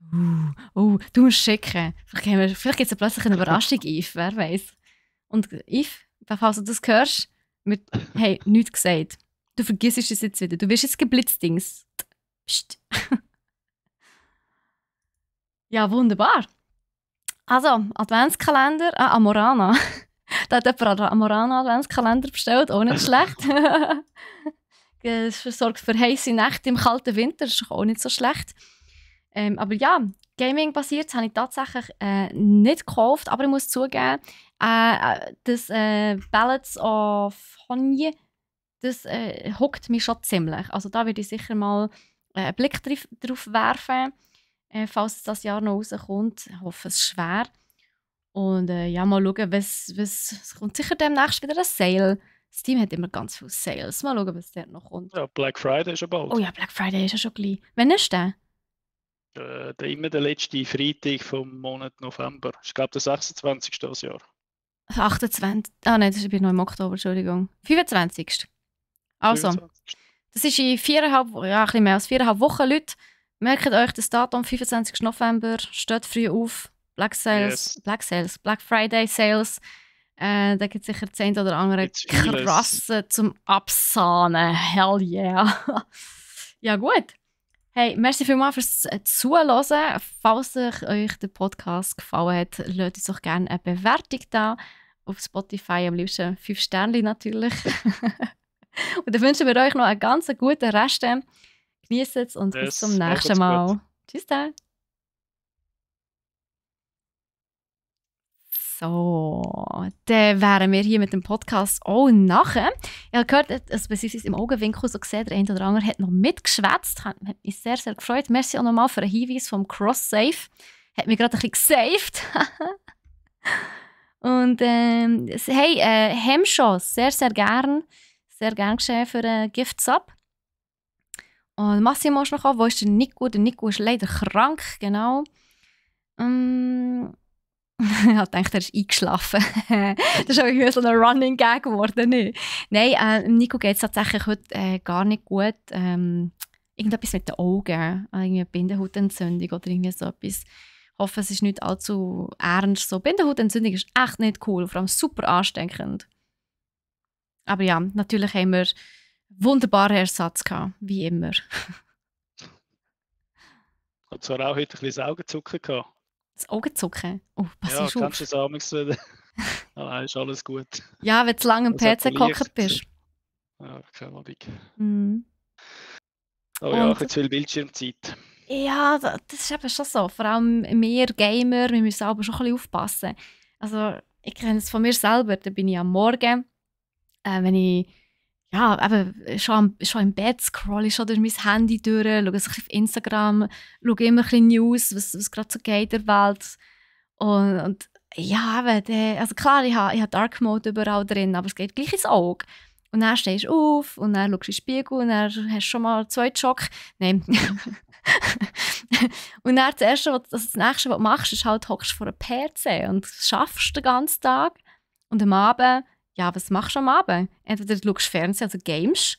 Du musst schicken. Vielleicht gibt es plötzlich eine Überraschung, Yves, wer weiß. Und Yves, falls du das hörst, hey, nichts gesagt. Du vergisst es jetzt wieder. Du wirst jetzt geblitzdings. Psst. Ja, wunderbar. Also, Adventskalender, Amorana. Da hat jemand einen Amorana-Adventskalender bestellt, auch nicht schlecht. Es sorgt für heisse Nächte im kalten Winter, das ist auch nicht so schlecht. Aber ja, Gaming-basiert habe ich tatsächlich nicht gekauft, aber ich muss zugeben, das Ballads of Honey, das hockt mich schon ziemlich. Also da würde ich sicher mal einen Blick drauf werfen, falls das Jahr noch rauskommt. Ich hoffe, es ist schwer. Und ja, mal schauen, es kommt sicher demnächst wieder ein Sale. Steam hat immer ganz viele Sales. Mal schauen, was dort noch kommt. Ja, Black Friday ist schon bald. Oh ja, Black Friday ist ja schon gleich. Wann ist der? Immer der letzte Freitag vom Monat November. Ich glaube, der 26. das Jahr. 28. Nein, das ist noch im Oktober, Entschuldigung. 25. Also, 25. das ist in 4,5, ja, ein bisschen mehr als 4,5 Wochen, Leute. Merkt euch das Datum, 25. November, steht früh auf. Black Friday Sales. Da gibt es sicher 10 oder andere krasse zum Absahnen. Hell yeah. Ja, gut. Hey, merci vielmals fürs Zuhören. Falls euch der Podcast gefallen hat, lasst uns doch gerne eine Bewertung da. Auf Spotify am liebsten 5 Sterne natürlich. Und dann wünschen wir euch noch einen ganz guten Rest. Genießt es und bis zum nächsten Mal. Gut. Tschüss dann. So, dann wären wir hier mit dem Podcast auch nachher. Ich habe gehört, also beziehungsweise im Augenwinkel so gesehen, der eine oder andere hat noch mitgeschwätzt. Hat mich sehr, sehr gefreut. Merci auch nochmal für einen Hinweis vom Cross-Save. Hat mich gerade ein bisschen gesaved. Und hey, Hemscho, sehr, sehr gern. Sehr gern geschehen für einen Gift-Sub. Und Massimo ist noch an. Wo ist der Nico? Der Nico ist leider krank, genau. Ich dachte, er ist eingeschlafen. Das ist auch irgendwie so ein Running Gag geworden. Nicht? Nein, Nico geht es tatsächlich heute gar nicht gut. Irgendetwas mit den Augen, eine Bindehautentzündung oder irgendwie so etwas. Ich hoffe, es ist nicht allzu ernst. So, Bindehautentzündung ist echt nicht cool, vor allem super ansteckend. Aber ja, natürlich haben wir wunderbaren Ersatz gehabt, wie immer. Ich hatte zwar auch heute ein bisschen das Augenzucken gehabt. Das Augenzucken? Oh, pass ja, auf. Ja, kennst du das amigs wieder? Nein, ist alles gut. Ja, wenn du zu lange am PC gehockt bist. Ja, keine Ahnung. Mhm. Oh ja, ich habe zu viel Bildschirmzeit. Ja, das ist eben schon so. Vor allem wir Gamer, wir müssen aber schon ein bisschen aufpassen. Also, ich kenne es von mir selber. Da bin ich am Morgen, wenn ich ja, eben, schon im Bett scrolle ich schon durch mein Handy durch, schaue ein bisschen auf Instagram, schaue immer ein bisschen News, was gerade so geht in der Welt. Und ja, eben, also klar, ich habe Dark Mode überall drin, aber es geht gleich ins Auge. Und dann stehst du auf und dann schaust du in den Spiegel und dann hast du schon mal einen zweiten Schock. Nein. Und dann das Nächste, was du machst, ist halt, hockst vor einem PC und schaffst den ganzen Tag. Und am Abend, ja, was machst du am Abend? Entweder du schaust Fernsehen, also gamest,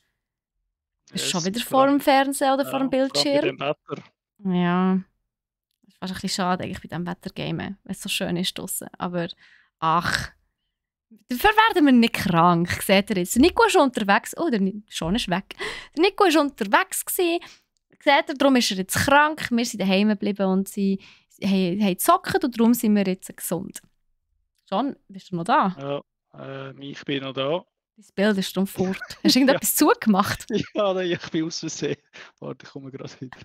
Bist du schon Yes, wieder vor vor allem, dem Fernseher oder vor dem vor allem bei Bildschirm? dem Wetter. Ja, das ist fast ein bisschen schade eigentlich bei diesem Wettergame, wenn es so schön ist draussen. Aber ach, dafür werden wir nicht krank, seht ihr jetzt. Der Nico ist schon unterwegs, oh, Sean ist weg. Der Nico ist unterwegs gewesen, seht ihr, darum ist er jetzt krank. Wir sind daheim geblieben und sie haben gezockt und darum sind wir jetzt gesund. Sean, bist du noch da? Ja, ich bin noch da. Dein Bild ist darum fort. Hast du irgendetwas zugemacht? Ja, nein, ich bin aus Versehen. Warte, ich komme gerade wieder.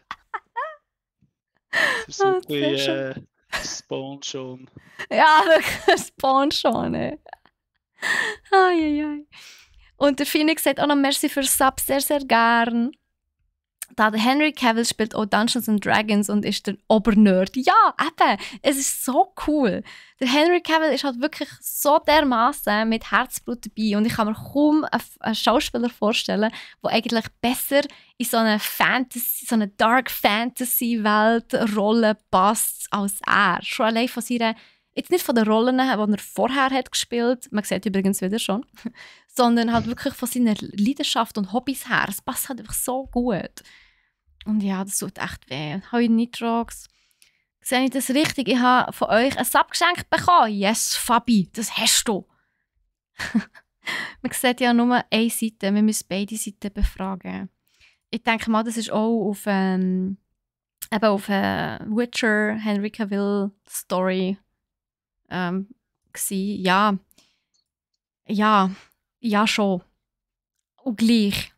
Das ist Ah, so sehr wie schön. Spawn schon. Ja, der Spawn schon. Ai. Und der Phoenix sagt auch noch Merci für Sub, sehr, sehr gern. Da der Henry Cavill spielt auch Dungeons and Dragons und ist der Obernerd. Ja, eben, es ist so cool. Der Henry Cavill ist halt wirklich so dermaßen mit Herzblut dabei und ich kann mir kaum einen Schauspieler vorstellen, der eigentlich besser in so eine Fantasy, so eine Dark Fantasy Welt Rolle passt als er. Schon allein von seiner, jetzt nicht von den Rollen, die er vorher hat gespielt, man sieht übrigens wieder schon, sondern halt wirklich von seiner Leidenschaft und Hobbys her. Es passt halt einfach so gut. Und ja, das tut echt weh. Hoi Nitrox. Sehe ich das richtig? Ich habe von euch ein Subgeschenk bekommen. Yes, Fabi, das hast du. Man sieht ja nur eine Seite. Wir müssen beide Seiten befragen. Ich denke mal, das ist auch auf, eben auf Witcher, Henry Cavill Story gewesen. Ja, schon. Und gleich.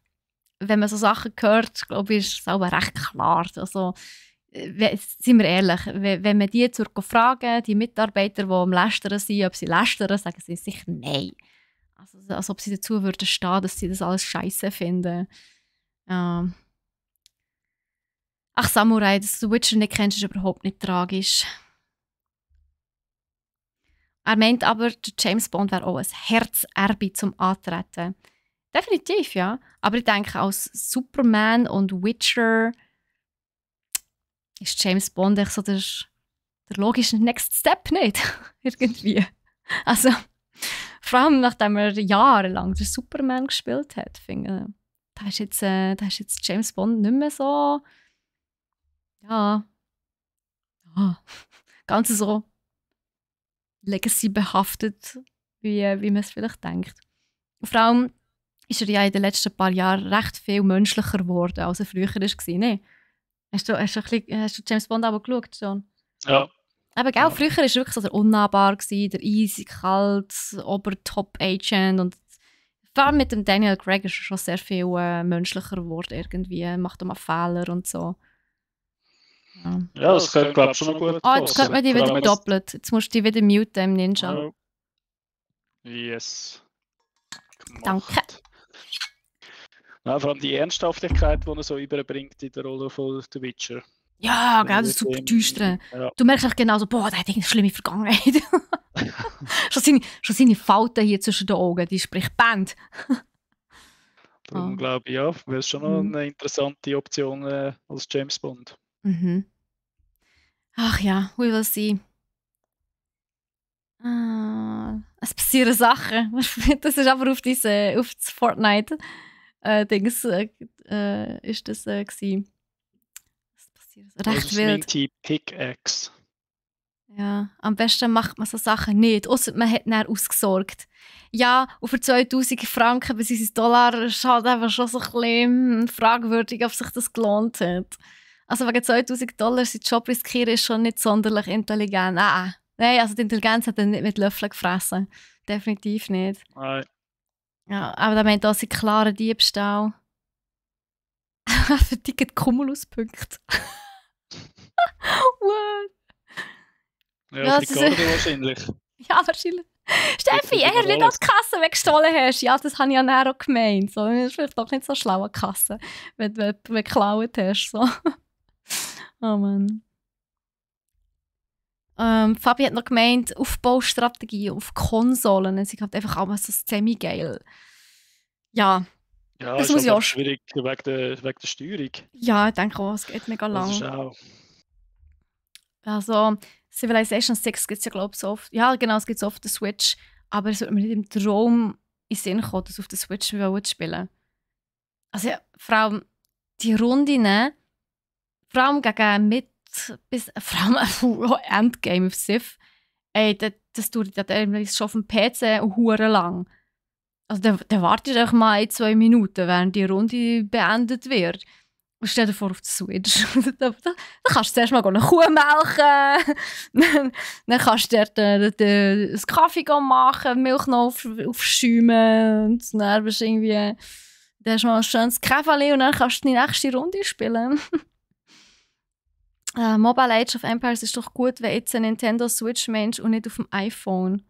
Wenn man so Sachen hört, glaube ich, ist es auch recht klar. Also, sind wir ehrlich, wenn man die fragen, die Mitarbeiter, die am Lästern sind, ob sie lästern, sagen sie sicher nein. Also, als ob sie dazu würden stehen, dass sie das alles scheiße finden. Ach, Samurai, dass du Witcher nicht kennst, ist überhaupt nicht tragisch. Er meint aber, der James Bond wäre auch ein Herzerbe zum Antreten. Definitiv, ja. Aber ich denke, als Superman und Witcher ist James Bond echt so der logische Next Step nicht. Irgendwie. Also, vor allem nachdem er jahrelang den Superman gespielt hat, finde ich, da ist jetzt James Bond nicht mehr so, ja, ganz so Legacy behaftet, wie man es vielleicht denkt. Und vor allem ist er ja in den letzten paar Jahren recht viel menschlicher geworden, als er früher war. Ne? Hast du James Bond aber geschaut schon? Ja. Aber gell, früher war er wirklich so der unnahbar, der easy, kalt, Ober-Top-Agent. Und vor allem mit dem Daniel Craig ist er schon sehr viel menschlicher geworden irgendwie. Macht auch mal Fehler und so. Ja, das könnte, glaube ich, schon noch gut jetzt könnte man die wieder doppelt. Jetzt musst du die wieder muten im Ninja. Oh. Yes. Danke. Ja, vor allem die Ernsthaftigkeit, die er so überbringt in der Rolle von The Witcher. Ja, gell, das ist super düster. Ja. Du merkst echt genau so, boah, der hat eine schlimme Vergangenheit. schon seine Falten hier zwischen den Augen, die spricht Band. Darum glaube ich, ja, wäre es schon noch eine interessante Option als James Bond. Mhm. Ach ja, we will see. Es passieren Sachen. Das ist aber auf das Fortnite-Dings ist das gewesen. Es passiert recht wild. Das Pickaxe. Ja, am besten macht man so Sachen nicht, ausser man hat dann ausgesorgt. Ja, und für 2000 Franken bzw. Dollar ist halt einfach schon so ein bisschen fragwürdig, ob sich das gelohnt hat. Also wegen 2000 Dollar seinen Job riskieren ist schon nicht sonderlich intelligent. Nein, also die Intelligenz hat er nicht mit Löffeln gefressen. Definitiv nicht. Nein. Ja, aber da meint auch sie klaren Diebstahl. Verticket Cumulus-Punkte. What? Ja, Ricardo wahrscheinlich. Ja, wahrscheinlich. Steffi, eher nicht an die Kasse weggestohlen hast. Ja, das habe ich ja auch gemeint. So, das ist vielleicht doch nicht so schlau an die Kasse, wenn du geklaut hast. So. Oh Mann. Fabi hat noch gemeint, Aufbaustrategie auf Konsolen. Sie hat einfach auch so semi-geil. Ja, das muss ich auch schwierig wegen der Steuerung. Ja, ich denke auch, es geht mega lang. Das ist auch. Also, Civilization 6 gibt es ja, glaube ich, so oft. Ja, genau, es gibt es auf der Switch. Aber es wird mir nicht im Traum in den Sinn kommen, das auf der Switch zu spielen. Also ja, vor allem die Rundinnen, vor allem gegen vor allem Endgame auf Civ, ey, das dauert ja teilweise schon auf dem PC hure lang. Also dann wartest du einfach mal 1-2 Minuten, während die Runde beendet wird. Und stell dir vor, auf der Switch. Da kannst du zuerst mal eine Kuh melken. Dann kannst du dort einen Kaffee machen, Milch noch aufschäumen. Und dann bist du irgendwie... Dann hast du mal ein schönes Käferli und dann kannst du die nächste Runde spielen. Mobile Age of Empires ist doch gut, wenn jetzt ein Nintendo Switch Mensch und nicht auf dem iPhone.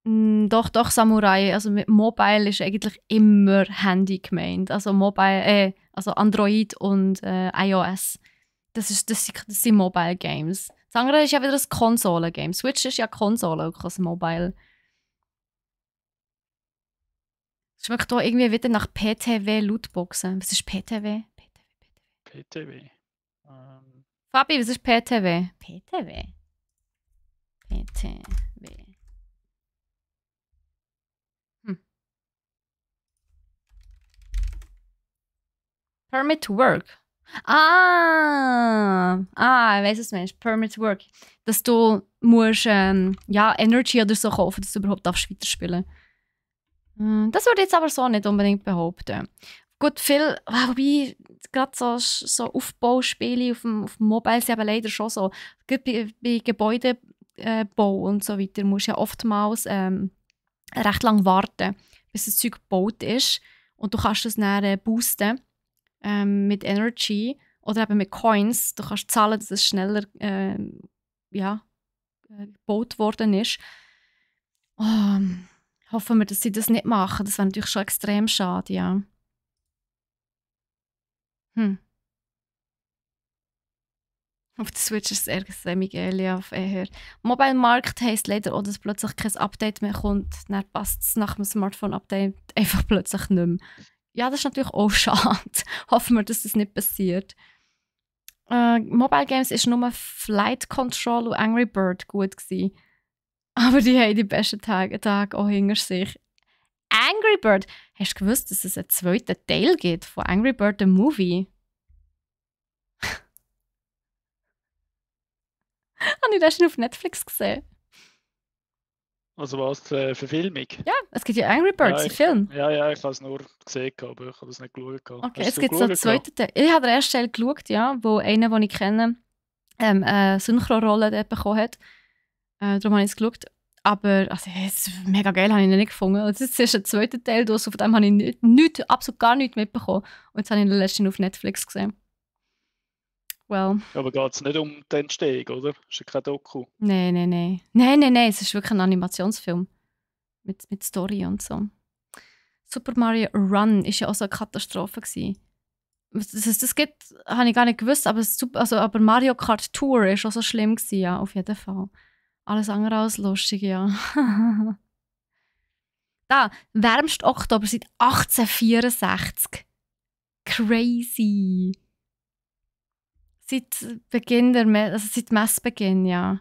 Doch, Samurai. Also mit Mobile ist eigentlich immer Handy gemeint. Also also Android und iOS. Das sind Mobile Games. Das andere ist ja wieder ein Konsolen-Game. Switch ist ja Konsole und kein Mobile. Schmeckt hier irgendwie wieder nach PTW Lootboxen. Was ist PTW? PTW. Fabi, was ist PTW? PTW. Permit to work. Ich weiss, was du meinst. Permit to work. Dass du musst, Energy oder so kaufen, dass du überhaupt weiterspielen darfst. Das würde ich jetzt aber so nicht unbedingt behaupten. Gut, wobei gerade so Aufbauspiele auf dem Mobile sind aber leider schon so. Gerade bei Gebäudebau und so weiter musst du ja oftmals recht lang warten, bis das Zeug gebaut ist. Und du kannst es dann boosten mit Energy oder eben mit Coins. Du kannst zahlen, dass es schneller gebaut worden ist. Hoffen wir, dass sie das nicht machen. Das wäre natürlich schon extrem schade, ja. Auf der Switch ist es eher semi-geil, ja. Mobile-Markt heisst leider auch, dass plötzlich kein Update mehr kommt. Dann passt es nach dem Smartphone-Update einfach plötzlich nicht mehr. Ja, das ist natürlich auch schade. Hoffen wir, dass das nicht passiert. Mobile Games war nur Flight Control und Angry Bird gut gewesen. Aber die haben die besten Tage auch hinter sich. Angry Bird! Hast du gewusst, dass es einen zweiten Teil gibt von Angry Bird the Movie? Habe ich das schon auf Netflix gesehen? Also was, Verfilmung? Ja, es gibt ja Angry Birds, den Film. Ja, ich habe es nur gesehen, aber ich habe es nicht geschaut. Okay, es gibt so einen zweiten Teil. Ich habe den ersten Teil geschaut, ja, wo einer, den ich kenne, eine Synchronrolle dort bekommen hat. Darum habe ich es geschaut. Aber also, mega geil, habe ich ihn nicht gefunden. Und jetzt ist ein zweiter Teil, von dem habe ich absolut gar nichts mitbekommen. Und jetzt habe ich ihn letztens auf Netflix gesehen. Well. Aber geht es nicht um die Entstehung, oder? Ist ja kein Doku. Nein. Es ist wirklich ein Animationsfilm. Mit Story und so. Super Mario Run war ja auch so eine Katastrophe gewesen. Was das gibt, habe ich gar nicht gewusst. Aber Mario Kart Tour war auch so schlimm gewesen, ja, auf jeden Fall. Alles andere als lustig, ja. Da, wärmster Oktober seit 1864. Crazy. Seit Messbeginn, ja.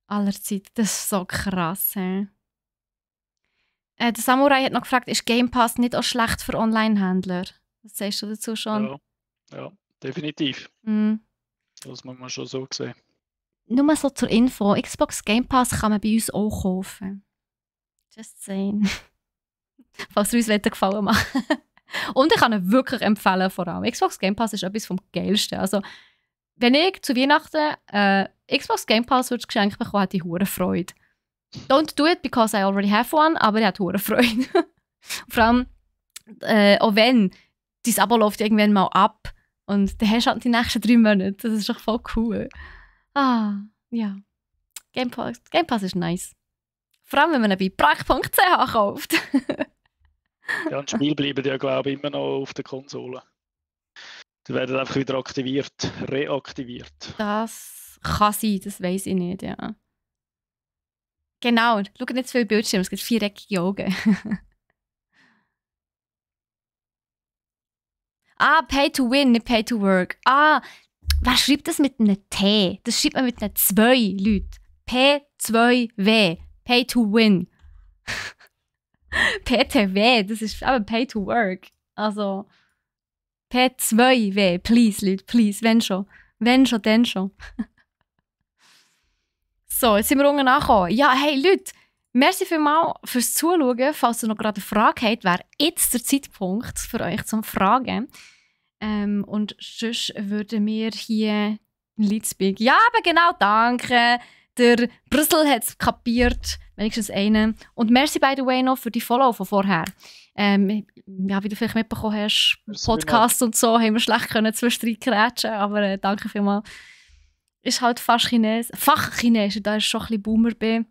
Aller Zeit. Das ist so krass, hey. Der Samurai hat noch gefragt, ist Game Pass nicht auch schlecht für Online-Händler? Was sagst du dazu schon? Ja, definitiv. Das muss man schon so sehen. Nur so zur Info, Xbox Game Pass kann man bei uns auch kaufen. Just saying. Falls ihr uns gefallen machen. Und ich kann ihn wirklich empfehlen, vor allem. Xbox Game Pass ist etwas vom Geilsten. Also, wenn ich zu Weihnachten Xbox Game Pass geschenkt bekommen, hätte ich hure Freude. Don't do it because I already have one, aber ich hatte hure Freude. Vor allem, auch wenn dein Abo läuft irgendwann mal ab und dann hast du halt die nächsten 3 Monate. Das ist doch voll cool. Ja. Game Pass ist nice. Vor allem, wenn man ihn bei brach.ch kauft. Ja, und Spiele bleiben ja, glaube ich, immer noch auf der Konsole. Die werden einfach wieder reaktiviert. Das kann sein, das weiss ich nicht, ja. Genau, schau nicht zu viel Bildschirme, es gibt 4-eckige Augen. Pay to win, nicht pay to work. Wer schreibt das mit einem T? Das schreibt man mit einem 2, Leute. P2W. Pay to win. PTW, das ist aber pay to work. Also, P2W, please, Leute, please, wenn schon. Wenn schon, dann schon. So, jetzt sind wir unten angekommen. Ja, hey Leute, merci vielmals fürs Zuschauen. Falls ihr noch gerade eine Frage habt, wäre jetzt der Zeitpunkt für euch zum Fragen. Und sonst würden wir hier in Leadspeak. Ja, aber genau, danke. Der Brüssel hat es kapiert, wenigstens einen. Und merci, by the way, noch für die Follow von vorher. Ja, wie du vielleicht mitbekommen hast, Podcast und so, haben wir schlecht können zwischendrin krätschen, aber danke vielmals. Ist halt fast Chines. Fachchinesisch, da ist schon ein bisschen Boomer bei.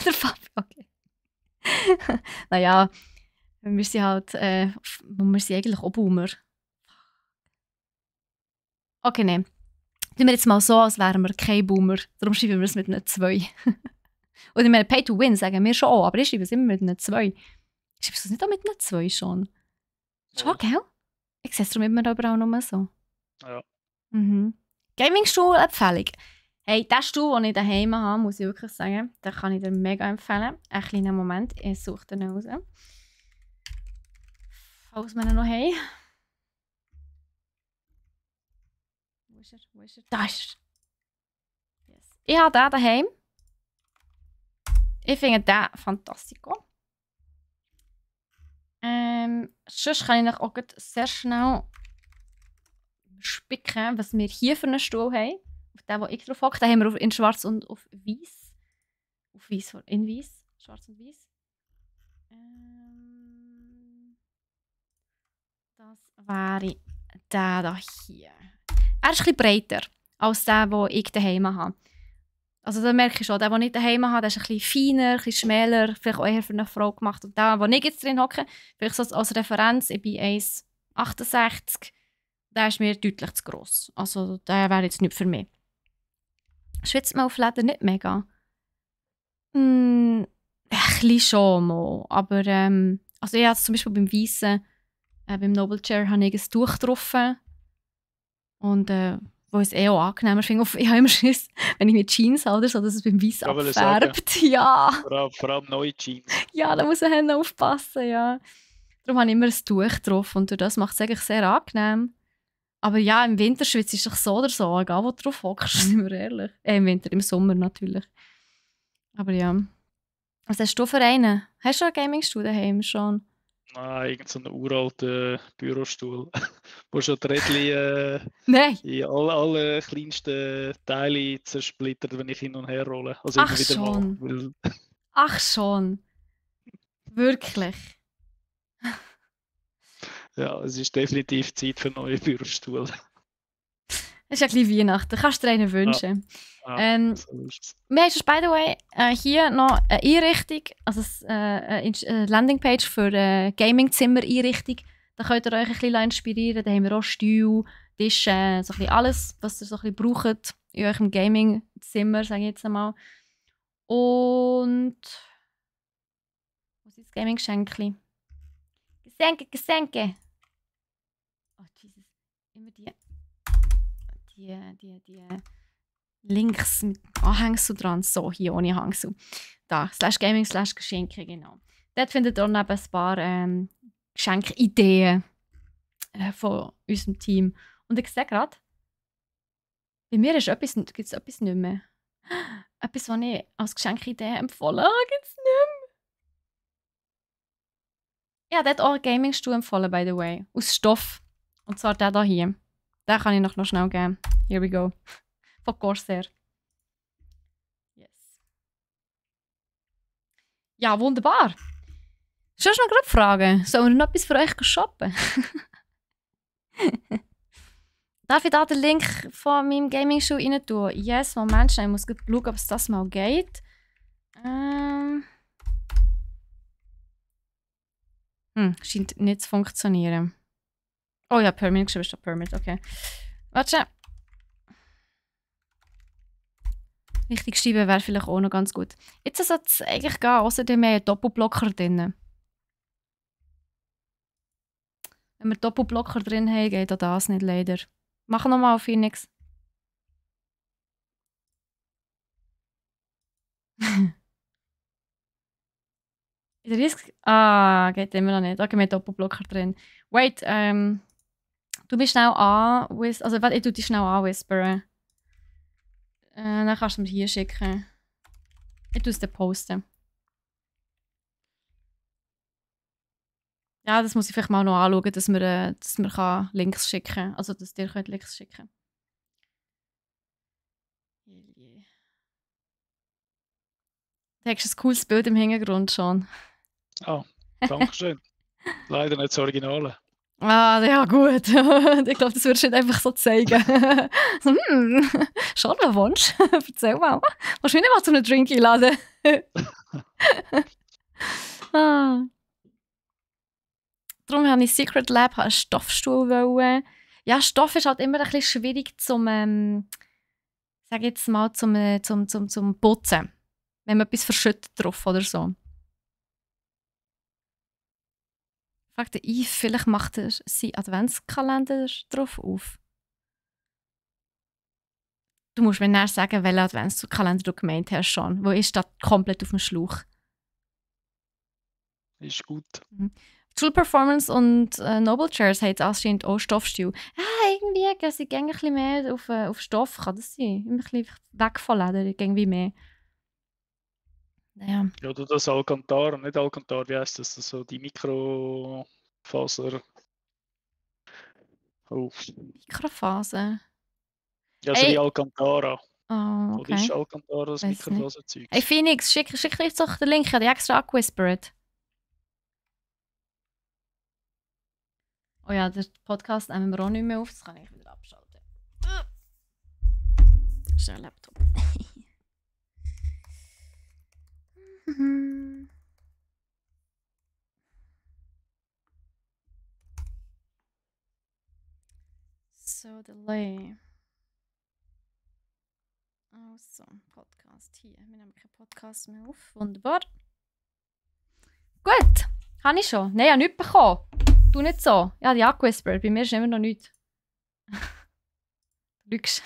Der Fabi, okay. Naja, wir sind halt, wir sind eigentlich auch Boomer. Okay, nein. Tun wir jetzt mal so, als wären wir kein Boomer. Darum schreiben wir es mit einer 2. Und ich meine, Pay to Win sagen wir schon auch, aber ich schreibe es immer mit einer 2. Schreibst du es nicht auch mit einer 2 schon? Schon, gell? Ich sehe es darum immer überall nur so. Ja. Mhm. Gaming-Stuhl-Empfehlung. Hey, der Stuhl, den ich daheim habe, muss ich wirklich sagen, den kann ich dir mega empfehlen. Einen kleinen Moment, ich suche den raus. Falls wir ihn noch haben. Wo ist er? Wo ist er? Da ist er. Yes. Ich habe den daheim. Ich finde den fantastisch. Sonst kann ich euch auch sehr schnell spicken, was wir hier für einen Stuhl haben. Auf den, wo ich drauf hocke, den haben wir in schwarz und auf weiß. Auf weiß, in weiß. Schwarz und weiß. Das wäre der hier. Er ist ein bisschen breiter als der, den ich daheim habe. Also da merke ich schon, der, den ich daheim habe, der ist ein bisschen feiner, ein bisschen schmäler, vielleicht auch eher für eine Frau gemacht. Und der, wo ich jetzt drin hocke, vielleicht so als Referenz, ich bin 1,68, der ist mir deutlich zu gross. Also der wäre jetzt nicht für mich. Schwitzt man auf Leder nicht mega? Ein bisschen schon mal. Aber also ich habe zum Beispiel beim Weissen, beim Noble Chair, habe ich ein Tuch getroffen. Und wo ich es auch angenehmer finde. Ich habe immer Schiss, wenn ich mir Jeans habe oder so, dass es beim Weiss abfärbt. Ja. Vor allem neue Jeans. Ja, da muss man aufpassen, ja. Darum habe ich immer ein Tuch drauf und durch das macht es eigentlich sehr angenehm. Aber ja, im Winter schwitzt es so oder so, egal wo du drauf hockst, sind wir ehrlich. Im Winter, im Sommer natürlich. Aber ja. Was hast du für einen? Hast du einen Gaming-Stuhl daheim schon? Nein, irgend so einen uralten Bürostuhl, wo schon die Rädchen Nein! in alle kleinsten Teile zersplittert, wenn ich hin und her rolle. Also Ach immer wieder schon. mal. Ach schon. Wirklich. Ja, es ist definitiv Zeit für neue Bürostuhl. Es ist ja ein bisschen Weihnachten. Kannst du dir einen wünschen? So ist es. Wir haben, by the way, hier noch eine Einrichtung, also eine Landingpage für eine Gamingzimmer-Einrichtung. Da könnt ihr euch ein bisschen inspirieren. Da haben wir auch Stühle, Tische, so ein bisschen alles, was ihr so ein bisschen braucht in eurem Gamingzimmer, sage ich jetzt einmal. Und wo ist das Gaming-Geschenkli? Geschenke! Oh, Jesus. Immer die Links mit Anhängsel dran. So, hier ohne Anhängsel. Da, /Gaming /Geschenke, genau. Dort findet ihr neben ein paar Geschenkideen von unserem Team. Und ich sehe gerade, bei mir gibt es etwas nicht mehr. Etwas, was ich als Geschenkidee empfohlen habe, gibt es nicht mehr. Ich habe dort auch einen Gaming-Stuhl empfohlen, by the way. Aus Stoff. Und zwar der hier. Den kann ich noch schnell geben. Here we go. Von Corsair. Yes. Ja, wunderbar. Sollst du noch gerade fragen? Sollen wir noch etwas für euch shoppen? Darf ich da den Link von meinem Gaming-Show rein tun? Yes, Moment, schnell. Ich muss schauen, ob es das mal geht. Scheint nicht zu funktionieren. Oh ja, Permit geschrieben, ist Permit, okay. Warte. Richtig schreiben wäre vielleicht auch noch ganz gut. Jetzt sollte es eigentlich gehen, außerdem haben wir einen Doppelblocker drin. Wenn wir Doppelblocker drin haben, geht auch das nicht leider. Mach nochmal auf Phoenix. In der 30. Ah, geht immer noch nicht. Okay, wir haben Doppelblocker drin. Wait, du bist schnell an. Also, warte, ich tu dich schnell an, whisperen. Dann kannst du mir hier schicken. Ich tu es dir posten. Ja, das muss ich vielleicht mal noch anschauen, dass wir Links schicken kann. Also, dass ihr könnt Links schicken. Du hast ein cooles Bild im Hintergrund schon. Ah, danke schön. Leider nicht das Originale. Ah, ja gut. Ich glaube, das würdest du nicht einfach so zeigen. So, schon, was willst du? Erzähl mal. Willst du mich nicht mal zu einem Drink einladen? Ah. Darum habe ich Secret Lab einen Stoffstuhl wollen. Ja, Stoff ist halt immer ein bisschen schwierig zum Putzen. Wenn man etwas verschüttet drauf oder so. Fragt der Yves, vielleicht macht er seinen Adventskalender drauf auf. Du musst mir näher sagen, welchen Adventskalender du gemeint hast schon. Wo ist das komplett auf dem Schlauch? Ist gut. True Performance und Noble Chairs haben anscheinend auch Stoffstil. Irgendwie gehen sie ein bisschen mehr auf Stoff. Kann das sein? Immer ein bisschen weg von Leder, irgendwie mehr. Ja. Ja, oder das Alcantara, nicht Alcantara, wie heißt das? So die Mikrofaser. Oh. Mikrofaser? Ja, so wie Alcantara. Oh, Oder ist okay. Alcantara das Mikrofaserzeug? Hey Phoenix, schick jetzt doch den Link. Ich habe die extra angewhispert. Oh ja, den Podcast nehmen wir auch nicht mehr auf. Das kann ich wieder abschalten. Das ist ein Laptop. So, Delay. Also, Podcast hier. Wir nehmen keinen Podcast mehr auf. Wunderbar. Gut. Habe ich schon? Nein, ich habe nichts bekommen. Du nicht so. Ja, die angewhispert. Bei mir ist immer noch nichts. Du lügst.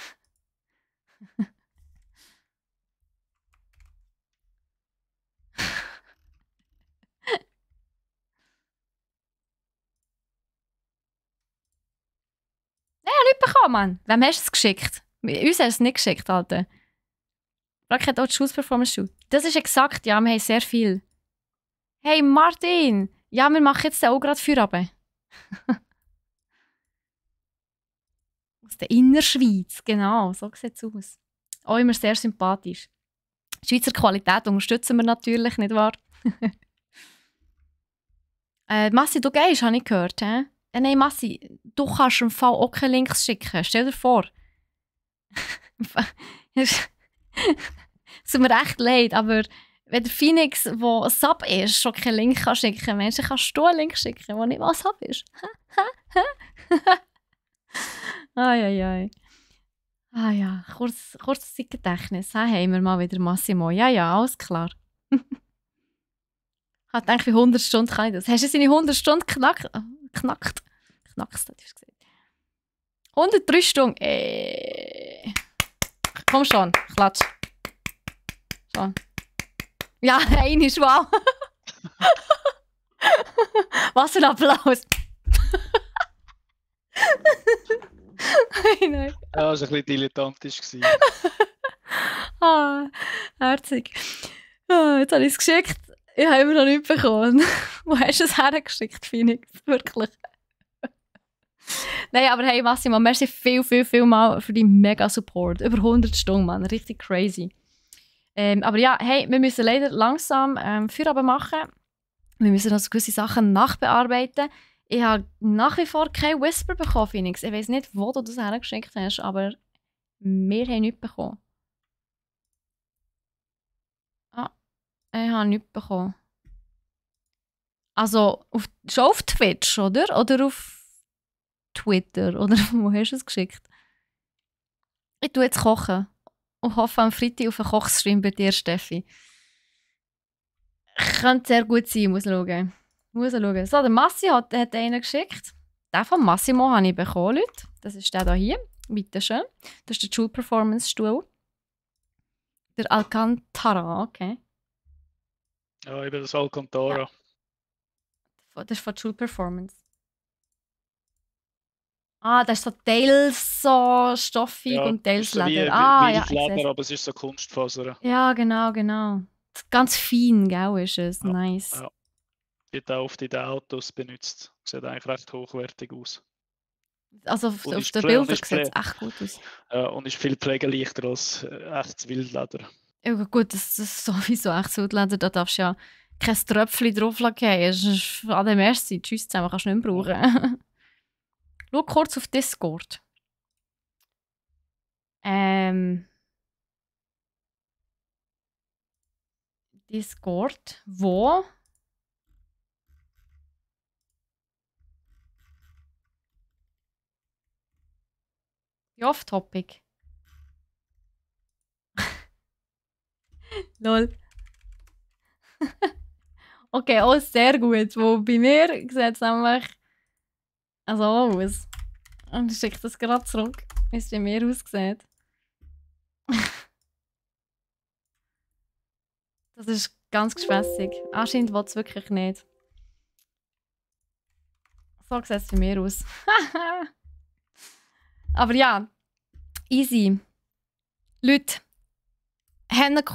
Nein, ich habe nichts bekommen, Mann. Wem hast du es geschickt? Uns hast du es nicht geschickt, Alter. Frag hat auch die Schulperformance Shoot. Das ist exakt, ja, wir haben sehr viel. Hey Martin! Ja, wir machen jetzt auch gerade Feierabend. Aus der Innerschweiz, genau, so sieht es aus. Auch immer sehr sympathisch. Schweizer Qualität unterstützen wir natürlich, nicht wahr? Massi, du gehst, habe ich gehört. Nein, Massi, du kannst im Fall auch keine Links schicken. Stell dir vor. Es tut mir echt leid, aber wenn der Phoenix, der Sub ist, schon keinen Link kann schicken kann, Menschen, kannst du einen Link schicken, der nicht mal Sub ist. Ai. Ah ja, kurzes Zeitgedächtnis. Haben wir mal wieder Massimo. Ja, alles klar. Ich dachte, wie 100 Stunden kann ich das. Hast du seine 100 Stunden knackt? Knackst, hat ich gesagt. 103 Stunden. Komm schon, klatsch. Schon. Ja, eine ist wow. Was ein Applaus. Nein. Ja, das war ein bisschen dilettantisch. Herzig. Jetzt habe ich es geschickt. Ich habe immer noch nichts bekommen. Wo hast du es hergeschickt, Phoenix? Wirklich. Nein, aber hey, Massimo, merci viel mal für deinen mega Support. Über 100 Stunden, Mann. Richtig crazy. Aber ja, hey, wir müssen leider langsam Feierabend machen. Wir müssen noch gewisse Sachen nachbearbeiten. Ich habe nach wie vor kein Whisper bekommen, Phoenix. Ich weiß nicht, wo du das hergeschickt hast, aber wir haben nichts bekommen. Ich habe nichts bekommen. Also, schon auf Twitch, oder? Oder auf Twitter? Oder wo hast du es geschickt? Ich tue jetzt kochen. Und hoffe am Freitag auf einen Kochstream bei dir, Steffi. Könnte sehr gut sein, muss schauen. So, der Massi hat einen geschickt. Den von Massimo habe ich bekommen, Leute. Das ist der hier. Bitteschön. Das ist der True Performance Stuhl. Der Alcantara, okay. Ja, eben das Ja, Alcantara. das ist von True Performance. Ah, das ist so teils so stoffig Ja, und das teils ist so wie Leder. Ah, ja, ich sehe es. Wildleder, aber es ist so Kunstfaser. Ja, genau, genau. Ganz fein, gell, ist es. Ja, Nice. ja. Wird auch oft in den Autos benutzt. Sieht eigentlich recht hochwertig aus. Also auf, Und auf ist, den pfle und Bildern ist, sieht es pfle echt gut aus. und ist viel pflegeleichter als echtes Wildleder. Ja, gut, das ist sowieso echt so. Leder, da darfst du ja kein Tröpfchen drauf legen. Das ist an dem ersten. Tschüss zusammen, kannst du nicht mehr Ja. brauchen. Schau kurz auf Discord. Ähm, Discord, wo? Ja, off-topic. Lol. Okay, alles sehr gut. Wo bei mir sieht es nämlich so aus. Und ich schicke das gerade zurück, wie es bei mir aussieht. Das ist ganz gespässig. Anscheinend will es wirklich nicht. So sieht es bei mir aus. Aber ja, easy. Leute,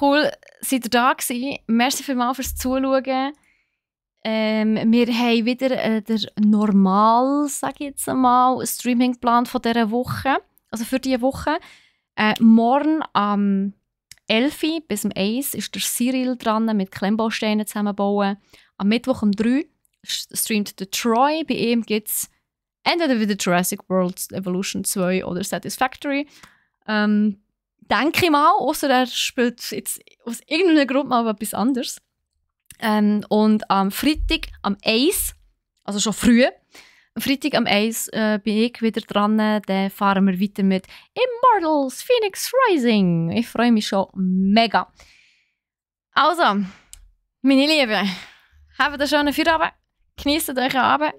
cool, seid ihr da gewesen. Merci vielmals fürs Zuschauen. Wir haben wieder den normal, sage ich jetzt einmal, Streamingplan von dieser Woche. Also für diese Woche. Morgen am 11 Uhr bis um 1 Uhr ist der Cyril dran mit Klemmbausteinen zusammenbauen. Am Mittwoch um 3 Uhr streamt der Troy. Bei ihm gibt es entweder wieder Jurassic World Evolution 2 oder Satisfactory. Denke ich mal, außer er spielt jetzt aus irgendeinem Grund mal etwas anderes. Und am Freitag am 1, also schon früh, am Freitag am 1 bin ich wieder dran. Dann fahren wir weiter mit Immortals Phoenix Rising. Ich freue mich schon mega. Also, meine Lieben, habt einen schönen Feierabend. Genießt euren Abend.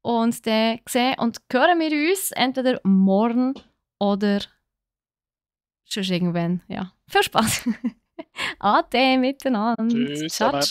Und dann sehen und hören wir uns entweder morgen oder schon irgendwann. Ja, viel Spaß. Ade miteinander. Tschüss Ciao, zusammen. ciao.